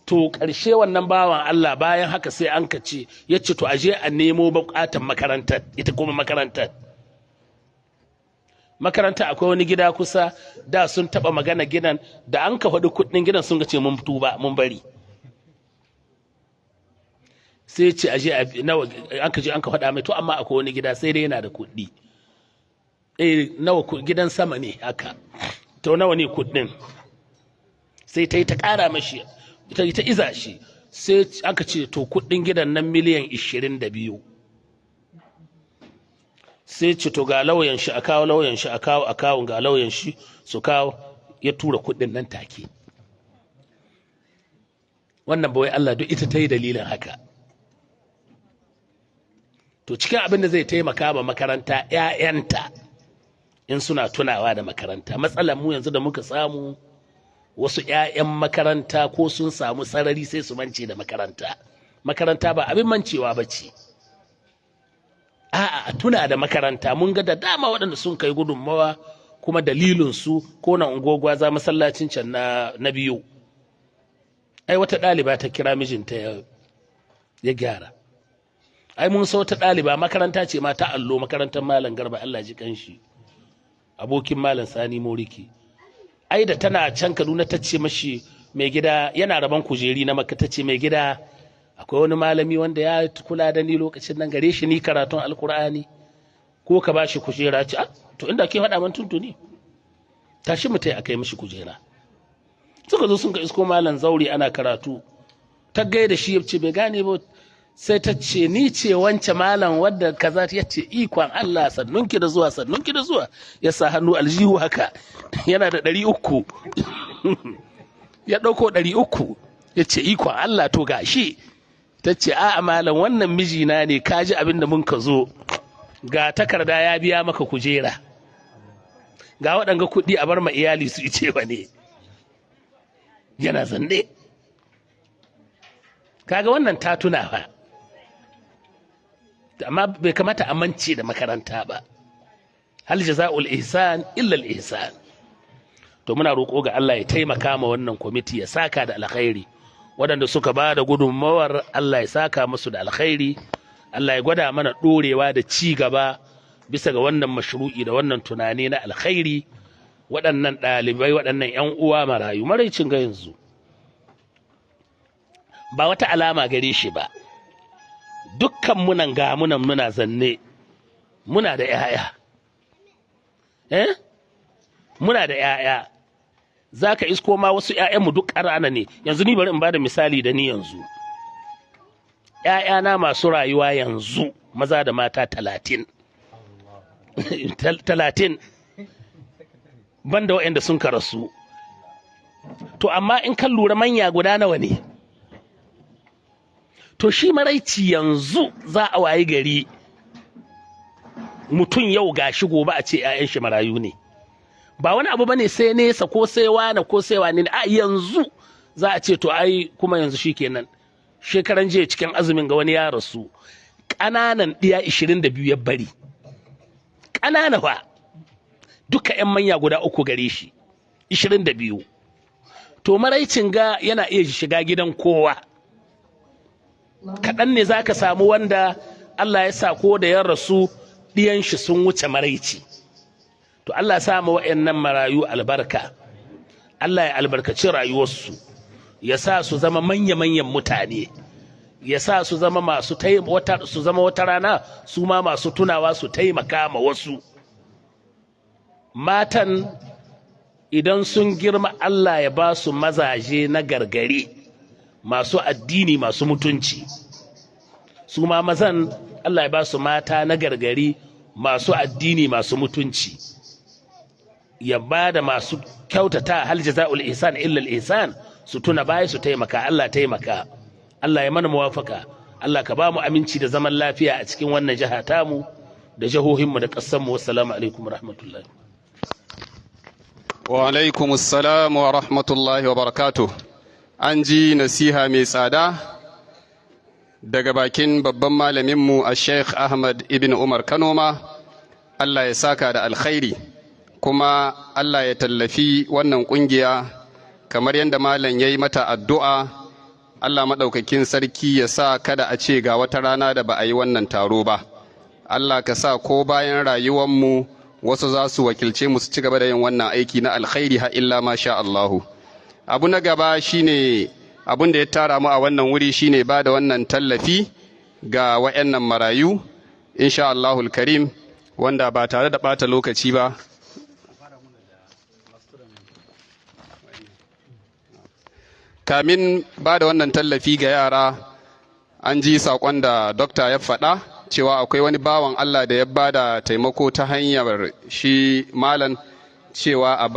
To ƙarshe wannan bawan Allah bayan haka sai an ka ce, ya ce to aje a nemo buƙatar makarantar. Ita kuma makaranta akwai wani gida kusa da sun taɓa magana gidan, da an ka faɗi kuɗin gidan sun ga ce mun tuba mun bari. Sai ce aje nawa an ka je an ka faɗa mai, to amma akwai wani gida sai dai yana da kuɗi. Eh, nawa gidan sama ne haka, to nawa ne kuɗin? Sai ta yi ta ƙara mashi, ta yi ta iza shi, sai aka ce to kuɗin gidan nan miliyan 22. Sai ce to ga lauyan shi, a kawo lauyan shi, a kawo, a kawo, ga lauyan shi su kawo. Ya tura kuɗin nan take. Wannan bawai Allah duk ita ta yi dalilin haka. To cikin abin da zai taimaka ma makaranta, 'ya'yanta in suna tunawa da makaranta. Matsalar mu yanzu da muka samu, wasu 'ya'yan makaranta ko sun samu sarari sai su mance da makaranta. Makaranta ba abin mancewa ba ce. A'a, a tuna da makaranta. Mun ga da dama waɗanda sun kai gudunmawa kuma dalilin su ko na unguwa za masallacin can na biyu, ai wata ɗaliba ta kira mijinta ya gyara. Ai mun sa wata ɗaliba, makaranta ce ma ta allo, makarantar Malam Garba, Allah ji kanshi, abokin Malam Sani Moriki. Ai da tana can Kaduna ta ce mashi mai gida, yana rabon kujeri na Makka, ta ce mai gida, akwai wani malami wanda ya kula da ni lokacin nan, gare shi ni karatun Alkur'ani, ko ka ba shi kujera? Ce to inda ke faɗa man tuntuni, tashi mu tai a kai mishi kujera. Suka zo sun ka isko malam zauri ana karatu, ta gaida shi, ya ce bai gane ba. Sai ta ce ni ce wance malam wadda kaza. Ya ce ikon Allah, sannunki da zuwa, sannunki da zuwa. Ya sa hannu aljihu haka, yana da 300, ya ɗauko 300, ya ce ikon Allah, to gashi. Ta ce a'a malam, wannan mijina ne, ka ji abin da mun ka zo, ga takarda ya biya maka kujera, ga waɗanga kuɗi a bar ma iyali su ice ba ne. Yana zanne. Kaga wannan ta tuna fa, amma bai kamata a mance da makaranta ba. Hal jaza'ul ihsan illa al ihsan. To muna roƙo ga Allah ya taimaka ma wannan kwamiti, ya saka da alkhairi. Waɗanda suka ba da gudunmawar, Allah ya saka musu da alkhairi. Allah ya gwada mana ɗorewa da ci gaba bisa ga wannan mashru'i da wannan tunani na alkhairi. Waɗannan ɗalibai, waɗannan 'yan uwa marayu, maraicin ga yanzu ba wata alama gare shi ba. Dukkan munan ga munan muna zanne, muna da 'ya'ya, eh, muna da 'ya'ya. Za ka isko ma wasu 'ya'yanmu duk ƙanana ne yanzu. Ni bari in ba da misali da ni yanzu. 'Ya'yana masu rayuwa yanzu maza da mata 30, 30, banda waɗanda sun karasu. To amma in kan lura manya guda nawa ne? To shi maraici yanzu za a wayi gari mutum yau gashi, gobe a ce 'ya'yan shi marayu ne. Ba wani abu bane sai nesa ko sai wane ko sai wane ne. A yanzu za a ce to ai kuma yanzu shikenan. Shekaran jiya cikin azumin ga wani ya rasu, ƙananan ɗiya 22 ya bari, ƙanana fa duka, 'yan manya guda uku gare shi, 22. To maraicin ga yana iya shiga gidan kowa. Kaɗan ne za ka samu wanda Allah ya sa ko da ya rasu ɗiyan shi sun wuce maraici. To Allah sa mu wa'annan marayu albarka, Allah ya albarkaci rayuwarsu, ya sa su zama manya-manyan mutane, ya sa su zama masu wata, su zama wata rana su ma masu tunawa su taimaka ma wasu. Matan idan sun girma, Allah ya ba su mazaje na gargare, masu addini, masu mutunci. Su ma mazan, Allah ya ba su mata na gargari, masu addini, masu mutunci, ya ba da masu kyautata. Hal jaza'ul ihsan illa al ihsan. Su tuna baya su taimaka. Allah taimaka, Allah ya mana muwafaka, Allah ka ba mu aminci da zaman lafiya a cikin wannan jiha tamu da jihohinmu da ƙasarmu. Wassalamu alaikum wa rahmatullahi. Wa alaikum assalam wa rahmatullahi wa barakatuh. An ji nasiha mai tsada daga bakin babban malaminmu a Sheikh Ahmad ibn Umar Kanoma. Allah ya saka da alkhairi, kuma Allah ya tallafi wannan kungiya kamar yadda malam ya yi mata addu'a. Allah maɗaukakin sarki ya sa kada a ce ga wata rana da ba a yi wannan taro ba. Allah ka sa ko bayan rayuwanmu wasu za su wakilce mu su ci gaba da yin wannan aiki na alkhairi ha illa ma sha Allahu. Abu na gaba shine abun da ya tara mu a wannan wuri, shine ba da wannan tallafi ga wayannan marayu, insha Allahul Karim, wanda ba tare da bata lokaci ba, kamin ba da wannan tallafi ga yara, an ji saƙon da dokta ya faɗa cewa akwai wani bawan Allah da ya ba da taimako ta hanyar shi malam, cewa a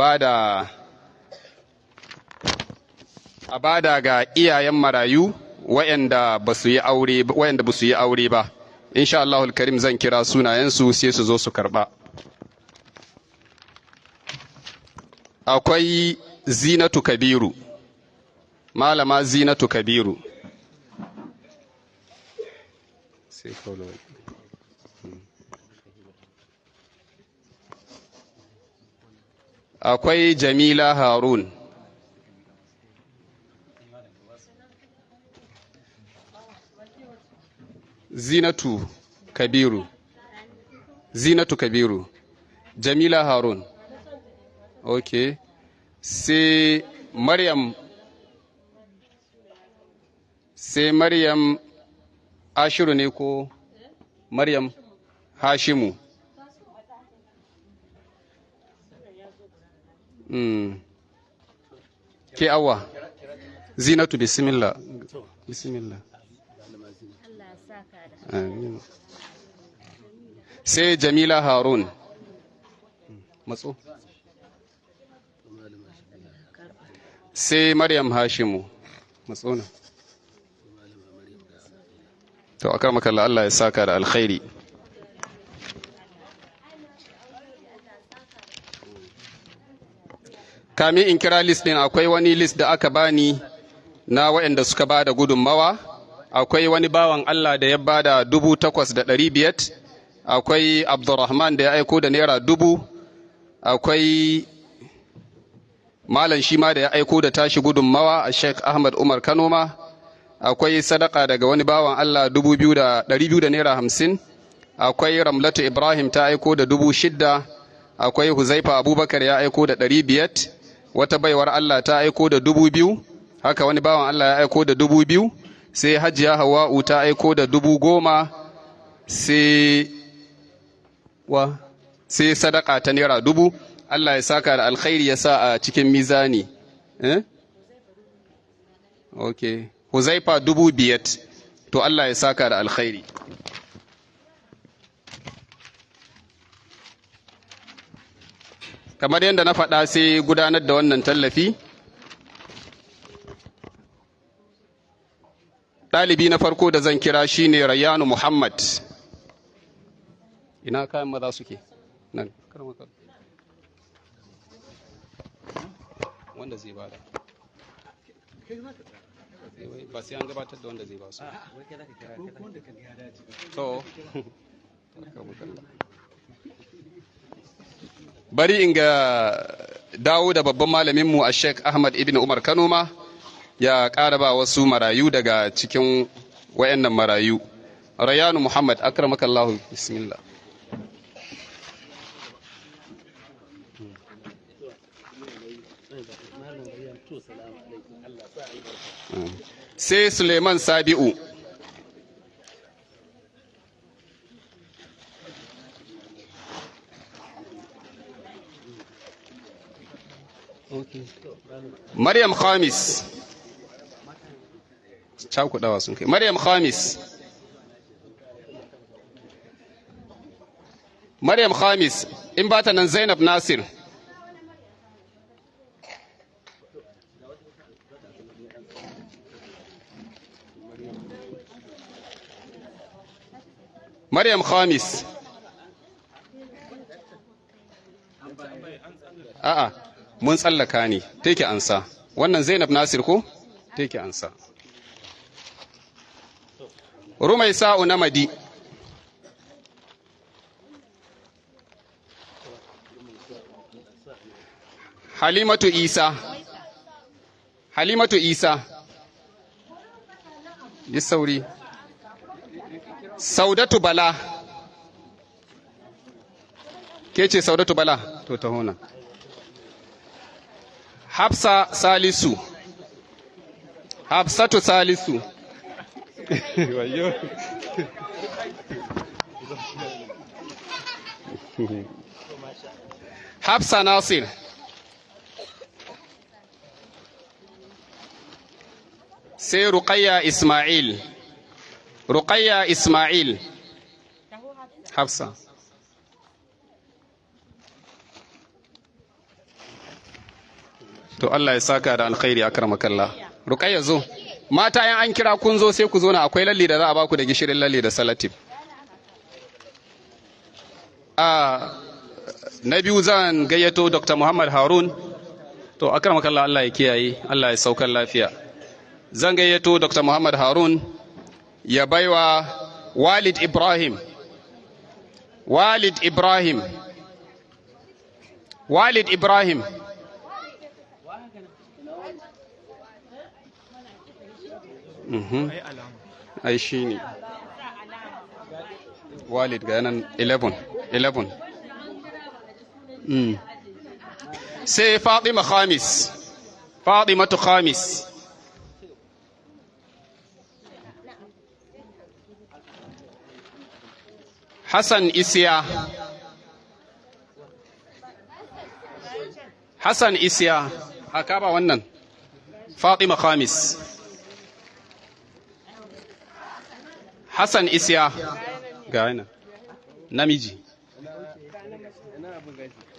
bada ga iyayen marayu wayanda ba su yi aure, wayanda ba su yi aure ba. Insha Allahul Karim, zan kira sunayensu sai su zo su karba. Akwai Zinatu Kabiru, Malama Zinatu Kabiru. Sai akwai Jamila Harun. Zinatu Kabiru, Zinatu Kabiru, Jamila Harun. Ok, sai Maryam, sai Maryam Ashiru ne ko Maryam Hashimu? Ke awa Zinatu, bismillah, bismillah. Amin. Sai Jamila Harun, matso. Sai Maryam Hashimu, matso na. To aka makalla, Allah ya saka da alkhairi. Kamin in kira list din, akwai wani list da aka bani na waɗanda suka ba da gudunmawa. Akwai wani bawan Allah da ya ba da 8,500. Akwai Abdurrahman da ya aiko da naira 1,000. Akwai malam shi ma da ya aiko da tashi gudunmawa, a Sheikh Ahmad Umar Kanoma. Akwai sadaka daga wani bawan Allah, 2,200 da naira 50. Akwai Ramlatu Ibrahim ta aiko da 6,000. Akwai Huzaifa Abubakar ya aiko da 500. Wata baiwar Allah ta aiko da 2,000. Haka wani bawan Allah ya aiko da 2,000. Sai Hajiya Hawa'u ta aiko da 10,000. Sai wa sai sadaka ta naira 1,000. Allah ya saka da alkhairi, ya sa a cikin mizani, eh? Okay, Huzaifa 5,000. To Allah ya saka da alkhairi. Kamar yadda na faɗa, sai gudanar da wannan tallafi. Ɗalibi na farko da zan kira shine Rayyanu Muhammad. Ina kayan maza suke nan? Wanda zai bada, ba sai an gabatar da wanda zai ba su. To bari in ga dawo da babban malaminmu a Sheikh Ahmad Ibn Umar Kano ma ya ƙara ba wasu marayu daga cikin wayannan marayu. Rayanu Muhammad, akramakallahu, bismillah. Sai Suleiman Sabi'u. Maryam Khamis. Cakudawa sun kai. Maryam Khamis. Maryam Khamis, in ba ta nan Zainab Nasir. Maryam Khamis. A'a, mun tsallaka ne, take ansa. Wannan Zainab Nasir ko? Take ansa. Rumaisa'u Namadi. Halimatu Isa. Halimatu Isa. Yi sauri. Saudatu Bala. Ke ce Saudatu Bala? To ta hona. Hafsa Salisu. Hafsatu Salisu. Wayo. Hafsa Nasir. Sai Ruqayya Ismail. Ruqayya Ismail. Hafsa. To Allah ya saka da alkhairi, akramakallah. Ruqayya, zo. Mata, yan an kira kun zo, sai ku zo na, akwai lalle da za a baku da gishirin lalle da salatif. A na biyu zan gayyato Dr. Muhammad Harun. To akramakallah, Allah ya kiyaye, Allah ya saukar lafiya. Zan gayyato Dr. Muhammad Harun ya baiwa Walid Ibrahim. Walid Ibrahim. Walid Ibrahim. Ai shi ne. Walid ga yanan 11. 11. Sai Fatima Khamis. Fatimatu Khamis. Hassan Isiya. Hassan Isiya. Haka ba wannan. Fatima Khamis. Hassan Isiya. Ga yana. Namiji.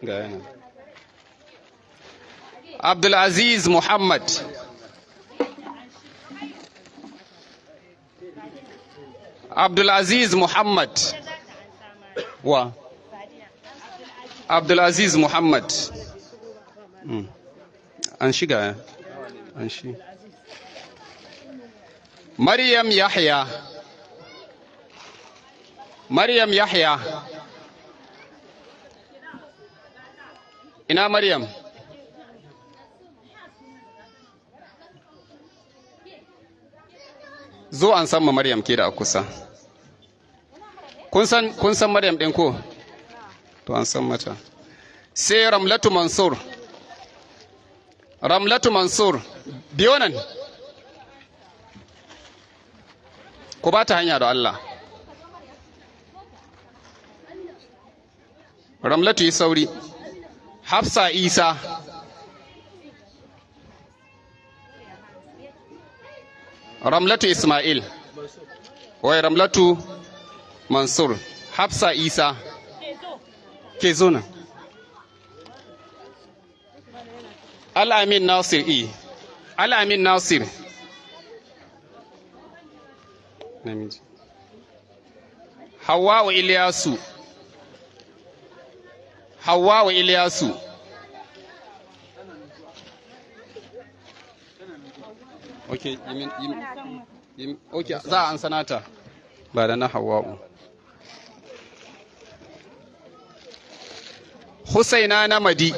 Ga yana. Abdulaziz Muhammad. Abdulaziz Muhammad. Wa? Abdulaziz Muhammad. An shiga, an shi. Maryam Yahya. Maryam Yahya. Ina Maryam? Zo an san ma Maryam ke da a kusa. Kun san Maryam ɗin ko? To an san mata. Sai Ramlatu Mansur. Ramlatu Mansur. Biyo nan. Ku ba ta hanya da Allah. Ramlatu, yi sauri. Hafsa Isa. Ramlatu Ismail. Wai Ramlatu Mansur. Hafsa Isa. Ke zo nan. Al-Amin Nasir E. Al-Amin Nasir. Namiji. Hawwa'u Ilyasu. Hawwa'u Ilyasu. Okay, you mean, okay, za a an sanata. Ba da na Hawwa'u. Husaina Namadi.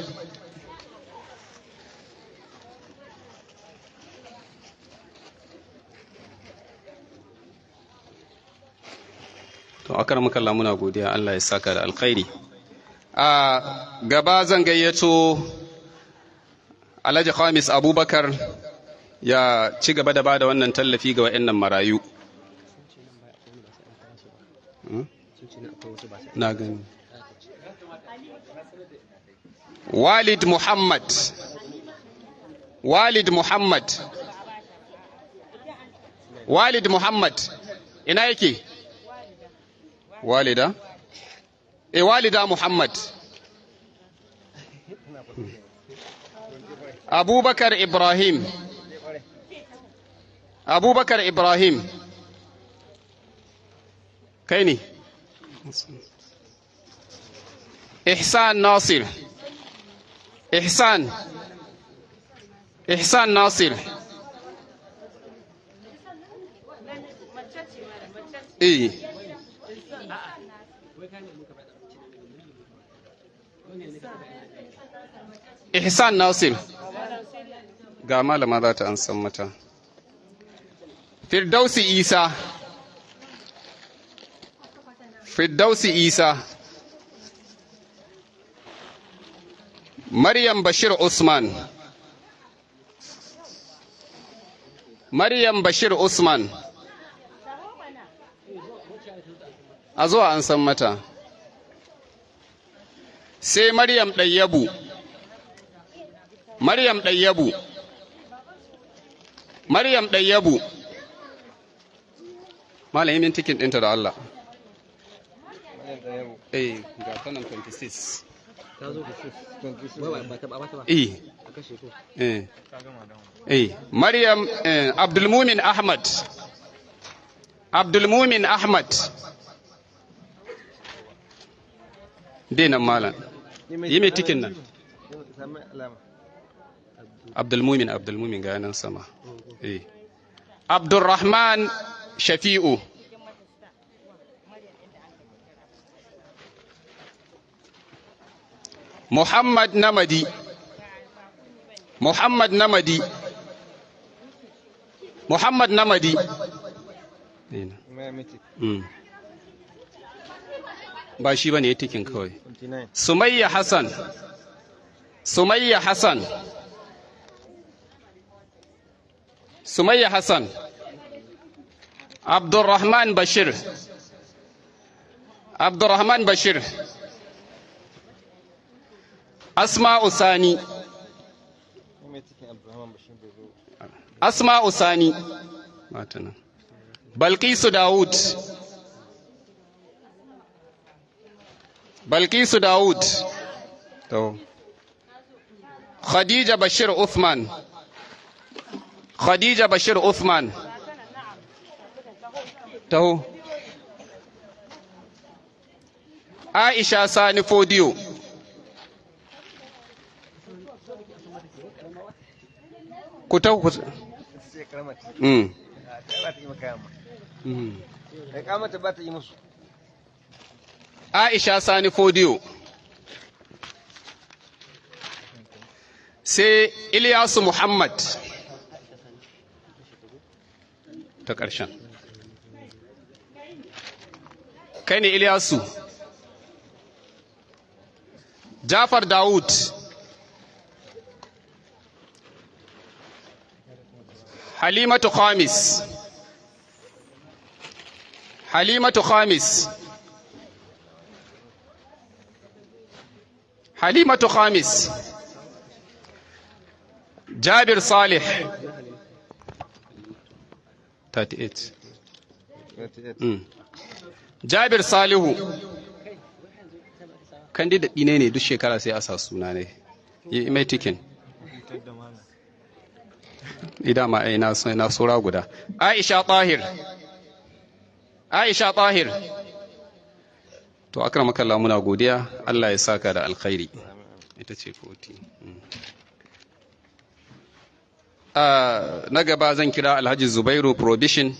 To, akramakallah, muna godiya, Allah ya saka da alkhairi. A gaba zan gayyato Alhaji Khamis Abubakar ya ci gaba da bada wannan tallafi ga wayannan marayu. Na gani. Walid Muhammad, Walid Muhammad, Walid Muhammad, ina yake? Walida, eh, Walida Muhammad. Abubakar Ibrahim, Abubakar Ibrahim, kai ne? Ihsan Nasir, Ihsan, Ihsan Nasir. Eh, Ihsan Nasir, ga malama za ta ansan mata. Firdausi Isa, Firdausi Isa. Maryam Bashir Usman, Maryam Bashir Usman, a zuwa an san mata. Sai Maryam Ɗayyabu, Maryam Ɗayyabu, Maryam Ɗayyabu. Malamin tikin ɗinta da Allah. Eh, ga ta nan, 26. Eh eh eh, Maryam. Eh, Abdulmumin Ahmad, Abdulmumin Ahmad dai nan. Malam, yi mai tikin nan. Abdulmumin, Abdulmumin, ga nan sama. Eh, Abdulrahman Shafi'u. Muhammad Namadi, Muhammad Namadi, Muhammad Namadi. Ba shi bane, tikin kawai. Sumayya Hassan, Sumayya Hassan, Sumayya Hassan. Abdurrahman Bashir, Abdurrahman Bashir. Asma'u Sani, Asma'u Sani. Matana. Balkisu Dawud, Balkisu Dawud. To, Khadija Bashir Uthman, Khadija Bashir Uthman. Taho. Aisha Sani Fodiyo. Ku ta ku. Aisha Sani Fodiyo. Sai Ilyasu Muhammad, ta ƙarshen. Kai ne Ilyasu? Jafar Dawud. Halimatu Khamis, Halimatu Khamis, Halimatu Khamis. Jabir Salih. 38. Jabir Salihu candidate ɗine ne, duk shekara sai a sa suna ne. Yi mai tikin. Ida ma ai na na sura guda. Aisha Tahir, Aisha Tahir. To, akramakallah, muna godiya, Allah ya saka da alkhairi. Ita ce 40. Na gaba zan kira Alhaji Zubairu Provision,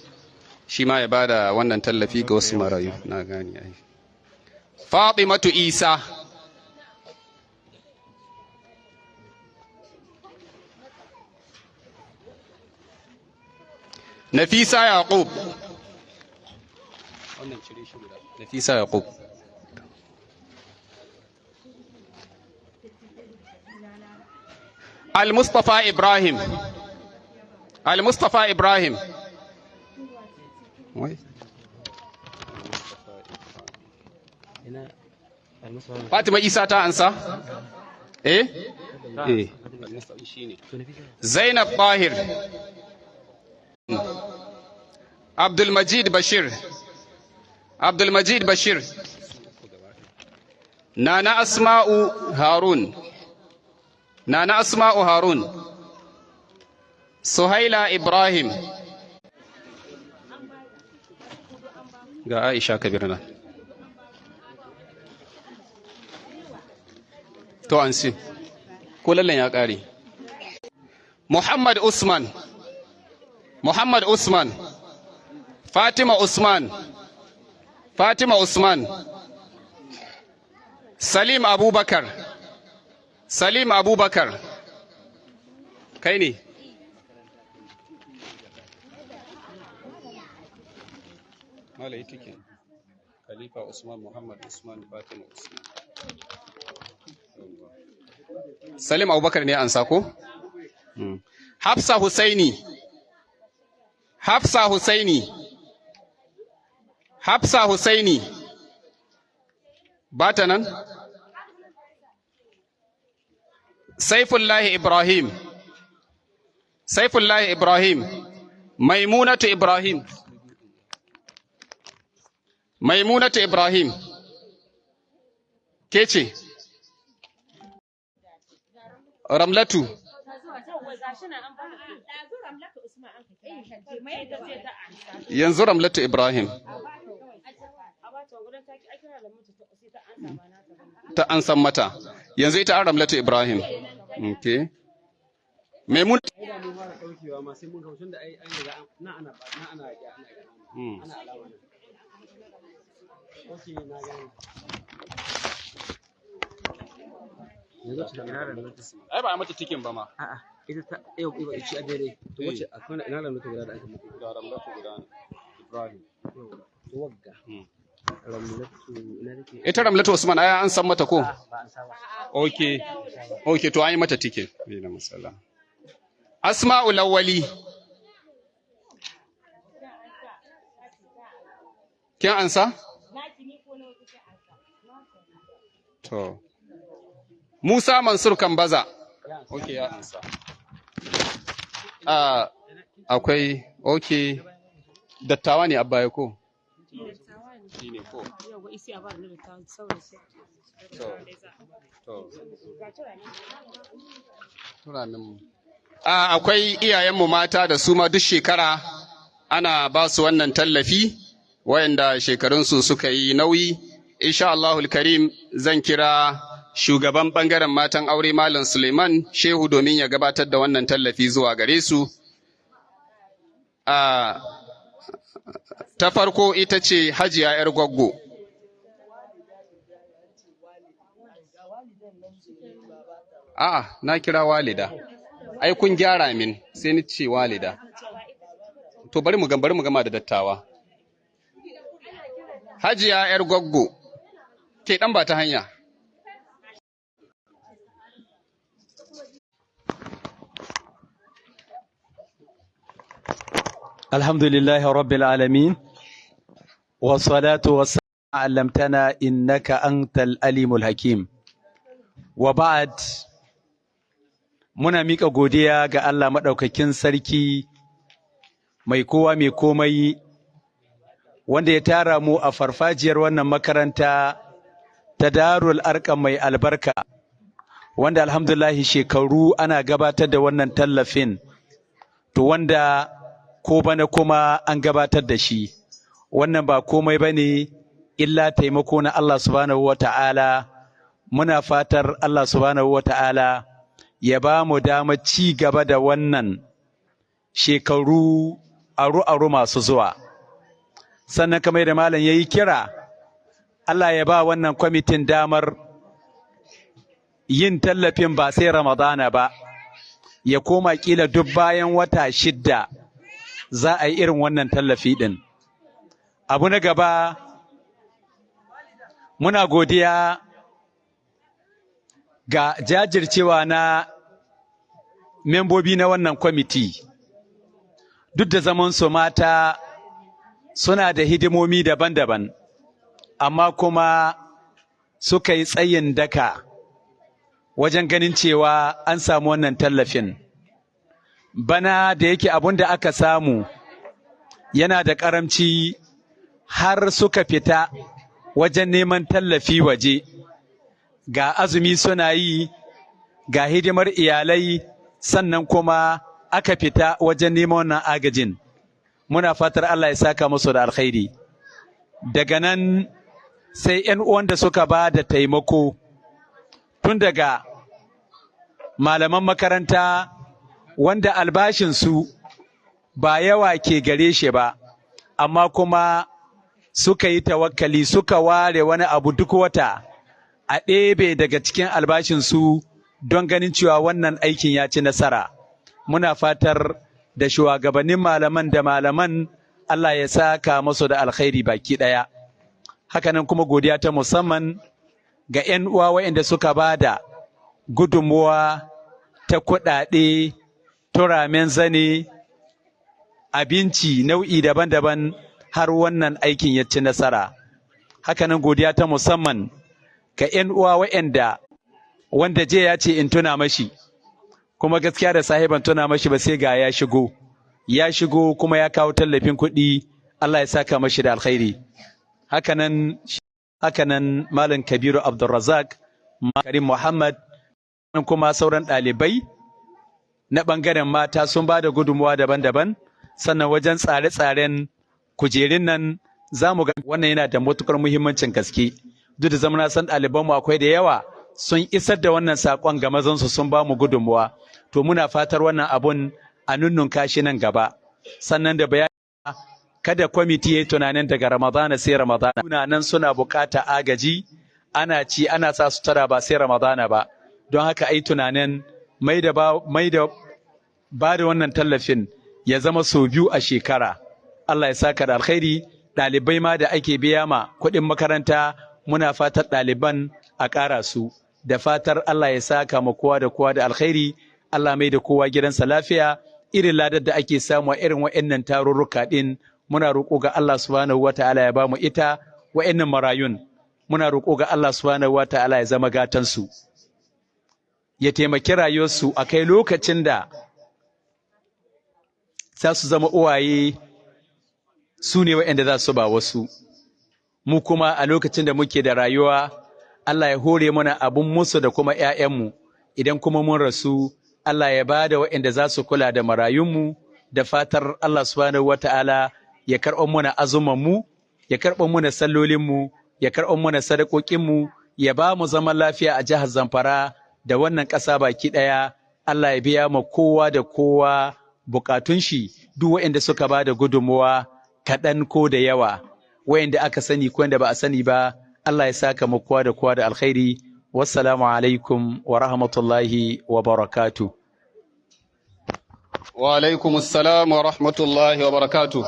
shi ma ya bada wannan tallafi ga wasu marayu. Na gani ai. Fatimatu Isa. Nafisa Yaqub. Wannan cire shi guda. Nafisa Yaqub. Al-Mustafa Ibrahim. Al-Mustafa Ibrahim. Wai. Fatima Isa ta ansa? Eh? Eh. Zainab Bahir. Abdulmajid Bashir. Abdulmajid Bashir. Nana Asma'u Harun. Nana Asma'u Harun. Suhaila Ibrahim. Ga Aisha Kabir nan. To an si. Ko lallan ya ƙare. Muhammad Usman. Muhammad Usman. Fatima Usman. Fatima Usman. Salim Abubakar. Salim Abubakar. Kai ne? Malai tike. Khalifa Usman Muhammad Usman Fatima Usman. Salim Abubakar ne an sako? Hafsa Husaini. Hafsa Husaini. Hafsa Husaini. Ba ta nan? Saifullahi Ibrahim. Saifullahi Ibrahim. Maimunatu Ibrahim. Maimunatu Ibrahim. Ke ce? Ramlatu. Yanzu Ramlatu Ibrahim. Ta an san mata. Yanzu ita an Ramlatu Ibrahim. Okay. Maimun. Ai ba a mata tikin ba ma. A'a, ita ta yau ba ci a daidai. To wace akwai ina Ramlatu guda da aka mutu. Ga Ramlatu guda ne. Ibrahim. To wagga. Ramlatu ina take? Ita Ramlatu Usman ai an san mata ko? Ba an saba. Okay. Okay, to an yi mata tikin. Bai da matsala. Asma'u Lawali. Kin ansa? To. Musa Mansur Kambaza. Okay, ya ansa. Ah, akwai okay. Dattawa ne abba ya ko? Shi ne ko? To. To. Akwai iyayenmu mata da su ma duk shekara ana ba su wannan tallafi wayanda shekarunsu suka yi nauyi. Insha Allahul Karim zan kira shugaban bangaren matan aure Malam Suleiman Shehu domin ya gabatar da wannan tallafi zuwa gare su. Ta farko ita ce Hajiya 'yar Gwaggo. A'a, na kira walida. Ai kun gyara min, sai ni ce walida. To bari mu gama da dattawa. Hajiya 'yar Gwaggo, ke dan ba ta hanya. Alhamdulillahi rabbil alamin. Wassalatu wassalamu allamtana innaka antal alimul hakim. Wa ba'd, muna mika godiya ga Allah madaukakin sarki mai kowa mai komai wanda ya tara mu a farfajiyar wannan makaranta ta Darul Arqam mai albarka, wanda alhamdulillah shekaru ana gabatar da wannan tallafin, to wanda ko bana kuma an gabatar da shi. Wannan ba komai bane illa taimako na Allah subhanahu wata'ala. Muna fatar Allah subhanahu wata'ala ya ba mu dama ci gaba da wannan shekaru aru-aru masu zuwa. Sannan kamar da malam ya yi kira, Allah ya ba wannan kwamitin damar yin tallafin ba sai Ramadana ba, ya koma kila duk bayan wata 6 za a yi irin wannan tallafi ɗin. Abu na gaba, muna godiya ga jajircewa na membobi na wannan kwamiti. Duk da zaman su mata, suna da hidimomi daban-daban, amma kuma suka yi tsayin daka wajen ganin cewa an samu wannan tallafin. Bana da yake abun da aka samu yana da ƙaramci, har suka fita wajen neman tallafi waje. Ga azumi suna yi, ga hidimar iyalai, sannan kuma aka fita wajen neman wannan agajin. Muna fatar Allah ya saka musu da alkhairi. Daga nan sai 'yan uwan da suka ba da taimako, tun daga malaman makaranta wanda albashinsu ba yawa ke gare shi ba, amma kuma suka yi tawakkali, suka ware wani abu duk wata a ɗebe daga cikin albashinsu don ganin cewa wannan aikin ya ci nasara. Muna fatar da shugabannin malaman da malaman, Allah ya saka musu da alkhairi baki ɗaya. Hakanan kuma godiya ta musamman ga 'yan uwa waɗanda suka ba da gudunmuwa ta kuɗaɗe, turamen zane, abinci nau'i daban-daban, har wannan aikin ya ci nasara. Hakanan godiya ta musamman ga 'yan uwa waɗanda wanda je ya ce in tuna mashi, kuma gaskiya da sahiban tuna mashi ba, sai ga ya shigo, ya shigo kuma ya kawo tallafin kuɗi. Allah ya saka mashi da alkhairi. Hakanan Malam Kabiru Abdulrazak, Karim Muhammad, kuma sauran ɗalibai na ɓangaren mata sun ba da gudunmuwa daban-daban. Sannan wajen tsare-tsaren kujerun nan, za mu ga wannan yana da matukar muhimmancin gaske. Duk da zama na san ɗalibanmu akwai da yawa sun isar da wannan saƙon ga mazansu, sun ba mu gudunmuwa. To, muna fatar wannan abun a nunnunka shi nan gaba. Sannan da bayani, kada kwamiti ya yi tunanin daga Ramadana sai Ramadana. Suna nan suna bukata agaji, ana ci, ana sa sutura, ba sai Ramadana ba. Don haka ai tunanin mai da ba da wannan tallafin ya zama sau biyu a shekara. Allah ya saka da alkhairi. Ɗalibai ma da ake biya ma kuɗin makaranta, muna fatar ɗaliban a ƙara su. Da fatar Allah ya saka ma kowa da kowa da alkhairi. Allah mai da kowa gidansa lafiya. Irin ladar da ake samu a irin wa'annan tarurruka ɗin, muna roƙo ga Allah Subhanahu wata'ala ya bamu ita. Wa'annan marayun, muna roƙo ga Allah Subhanahu wata'ala ya zama gatansu, ya taimaki rayuwarsu a kai lokacin da za su zama uwaye, su ne waɗanda za su ba wasu. Mu kuma a lokacin da muke da rayuwa, Allah ya hore mana abun musu da kuma ‘ya'yanmu. Idan kuma mun rasu, Allah ya ba da waɗanda za su kula da marayunmu. Da fatar Allah Subhanahu wata'ala ya karɓar mana azumanmu, ya karɓar mana sallolinmu, ya karɓar mana sadakokinmu, ya ba mu zaman lafiya a jihar Zamfara da wannan ƙasa baki ɗaya. Allah ya biya ma kowa da kowa bukatun shi. Duk waɗanda suka ba da gudunmuwa, kaɗan ko da yawa, waɗanda aka sani ko wanda ba a sani ba, Allah ya saka mu kowa da kowa da alkhairi. Wassalamu alaikum wa rahmatullahi wa barakatuh. Wa alaikum assalam wa rahmatullahi wa barakatuh.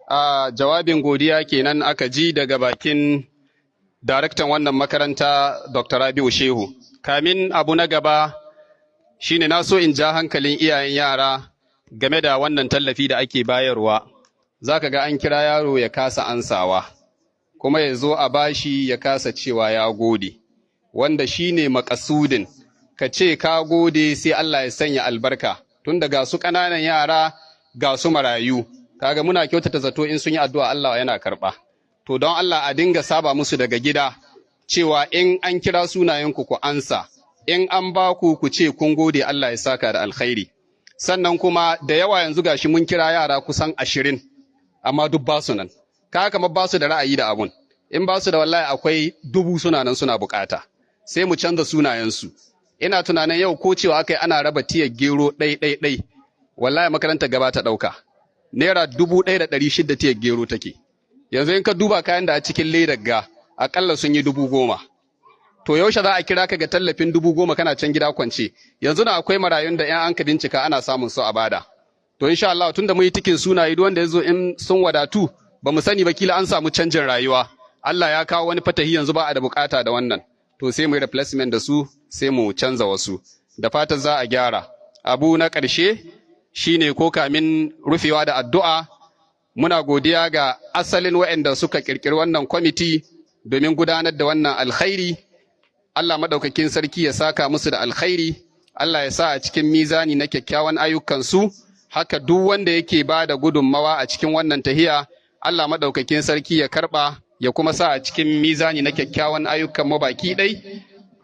A jawabin godiya kenan aka ji daga bakin daraktan wannan makaranta, Dr. Rabiu Shehu. Kamin abu na gaba shine na so in ja hankalin iyayen yara game da wannan tallafi da ake bayarwa. Za ka ga an kira yaro ya kasa ansawa, kuma ya zo a bashi ya kasa cewa ya gode, wanda shine makasudin. Ka ce ka gode, sai Allah ya sanya albarka. Tun da ga su ƙananan yara, ga su marayu, kaga muna kyautata zato in sun yi addu'a Allah yana karɓa. To, don Allah a dinga saba musu daga gida cewa in an kira sunayenku ku ansa, in an ba ku ku ce kun gode, Allah ya saka da alkhairi. Sannan kuma da yawa yanzu gashi mun kira yara kusan 20, amma duk ba su nan. Kaga kamar ba su da ra'ayi da abun. In ba su da, wallahi akwai 1000 suna nan suna bukata. Sai mu canza sunayensu. Ina tunanin yau ko cewa aka yi ana raba tiyar gero ɗai ɗai ɗai, wallahi makarantar gaba ta ɗauka. ₦1,600 tiyar gero take. Yanzu in ka duba kayan da a cikin ledar ga, akalla sun yi 10,000. To, yaushe za a kira ka ga tallafin 10,000 kana can gida kwance? Yanzu na akwai marayun da 'yan an ka bincika ana samun su a bada. To, insha Allah, tunda mun yi tikin sunaye, duk wanda ya zo, in sun wadatu Ba mu sani ba, kila an samu canjin rayuwa, Allah ya kawo wani fatahi, yanzu ba a da bukata da wannan, to sai mu yi replacement da su, sai mu canza wasu. Da fatan za a gyara. Abu na ƙarshe shine, ko kamin rufewa da addu'a, muna godiya ga asalin waɗanda suka ƙirƙiri wannan kwamiti domin gudanar da wannan alkhairi. Allah maɗaukakin sarki ya saka musu da alkhairi, Allah ya sa a cikin mizani na kyakkyawan ayyukansu. Haka duk wanda yake ba da gudunmawa a cikin wannan tahiya, Allah maɗaukakin sarki ya karɓa ya kuma sa a cikin mizani na kyakkyawan ayyukan mu baki ɗai.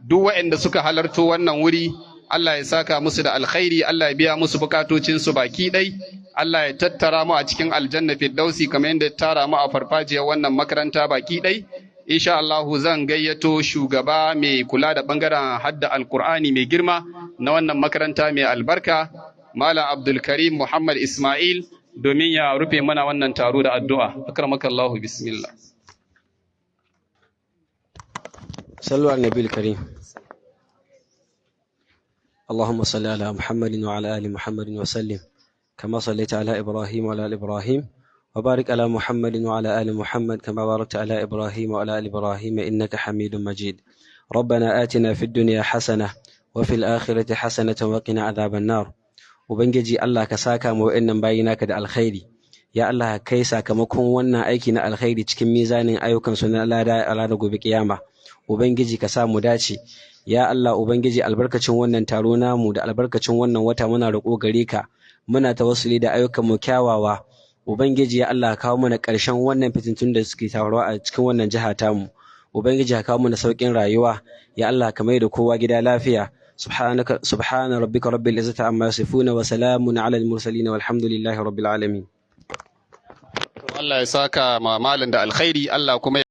Duk waɗanda suka halarto wannan wuri, Allah ya saka musu da alkhairi, Allah ya biya musu bukatocinsu baki ɗai, Allah ya tattara mu a cikin Aljanna Firdausi kamar yadda ya tara mu a farfajiyar wannan makaranta baki ɗai. Insha Allah zan gayyato shugaba mai kula da bangaren hadda Alkur'ani mai girma na wannan makaranta mai albarka, Malam Abdulkarim Muhammad Ismail, domin ya rufe mana wannan taro da addu'a. Akramakallahu, bismillah. صلوا على النبي الكريم. اللهم صل على محمد وعلى آل محمد وسلم، كما صليت على إبراهيم وعلى آل إبراهيم، وبارك على محمد وعلى آل محمد كما باركت على إبراهيم وعلى آل إبراهيم، إنك حميد مجيد. ربنا آتنا في الدنيا حسنة وفي الآخرة حسنة وقنا عذاب النار. Ubangiji Allah, ka saka mu wa'annan bayi naka da alkhairi. Ya Allah, ka kai sakamakon wannan aiki na alkhairi cikin mizanin ayyukan su na lada a ranar gobe kiyama. Ubangiji, ka sa mu dace. Ya Allah Ubangiji, albarkacin wannan taro namu da albarkacin wannan wata, muna roƙo gare ka, muna tawassuli da ayyukan mu kyawawa. Ubangiji ya Allah, kawo mana ƙarshen wannan fitintun da suke taruwa a cikin wannan jiha tamu. Ubangiji, ka kawo mana sauƙin rayuwa. Ya Allah, ka mai da kowa gida lafiya. سبحانك سبحان ربك رب العزة عما يصفون، وسلام على المرسلين، والحمد لله رب العالمين. Allah ya saka ma malam da alkhairi, Allah kuma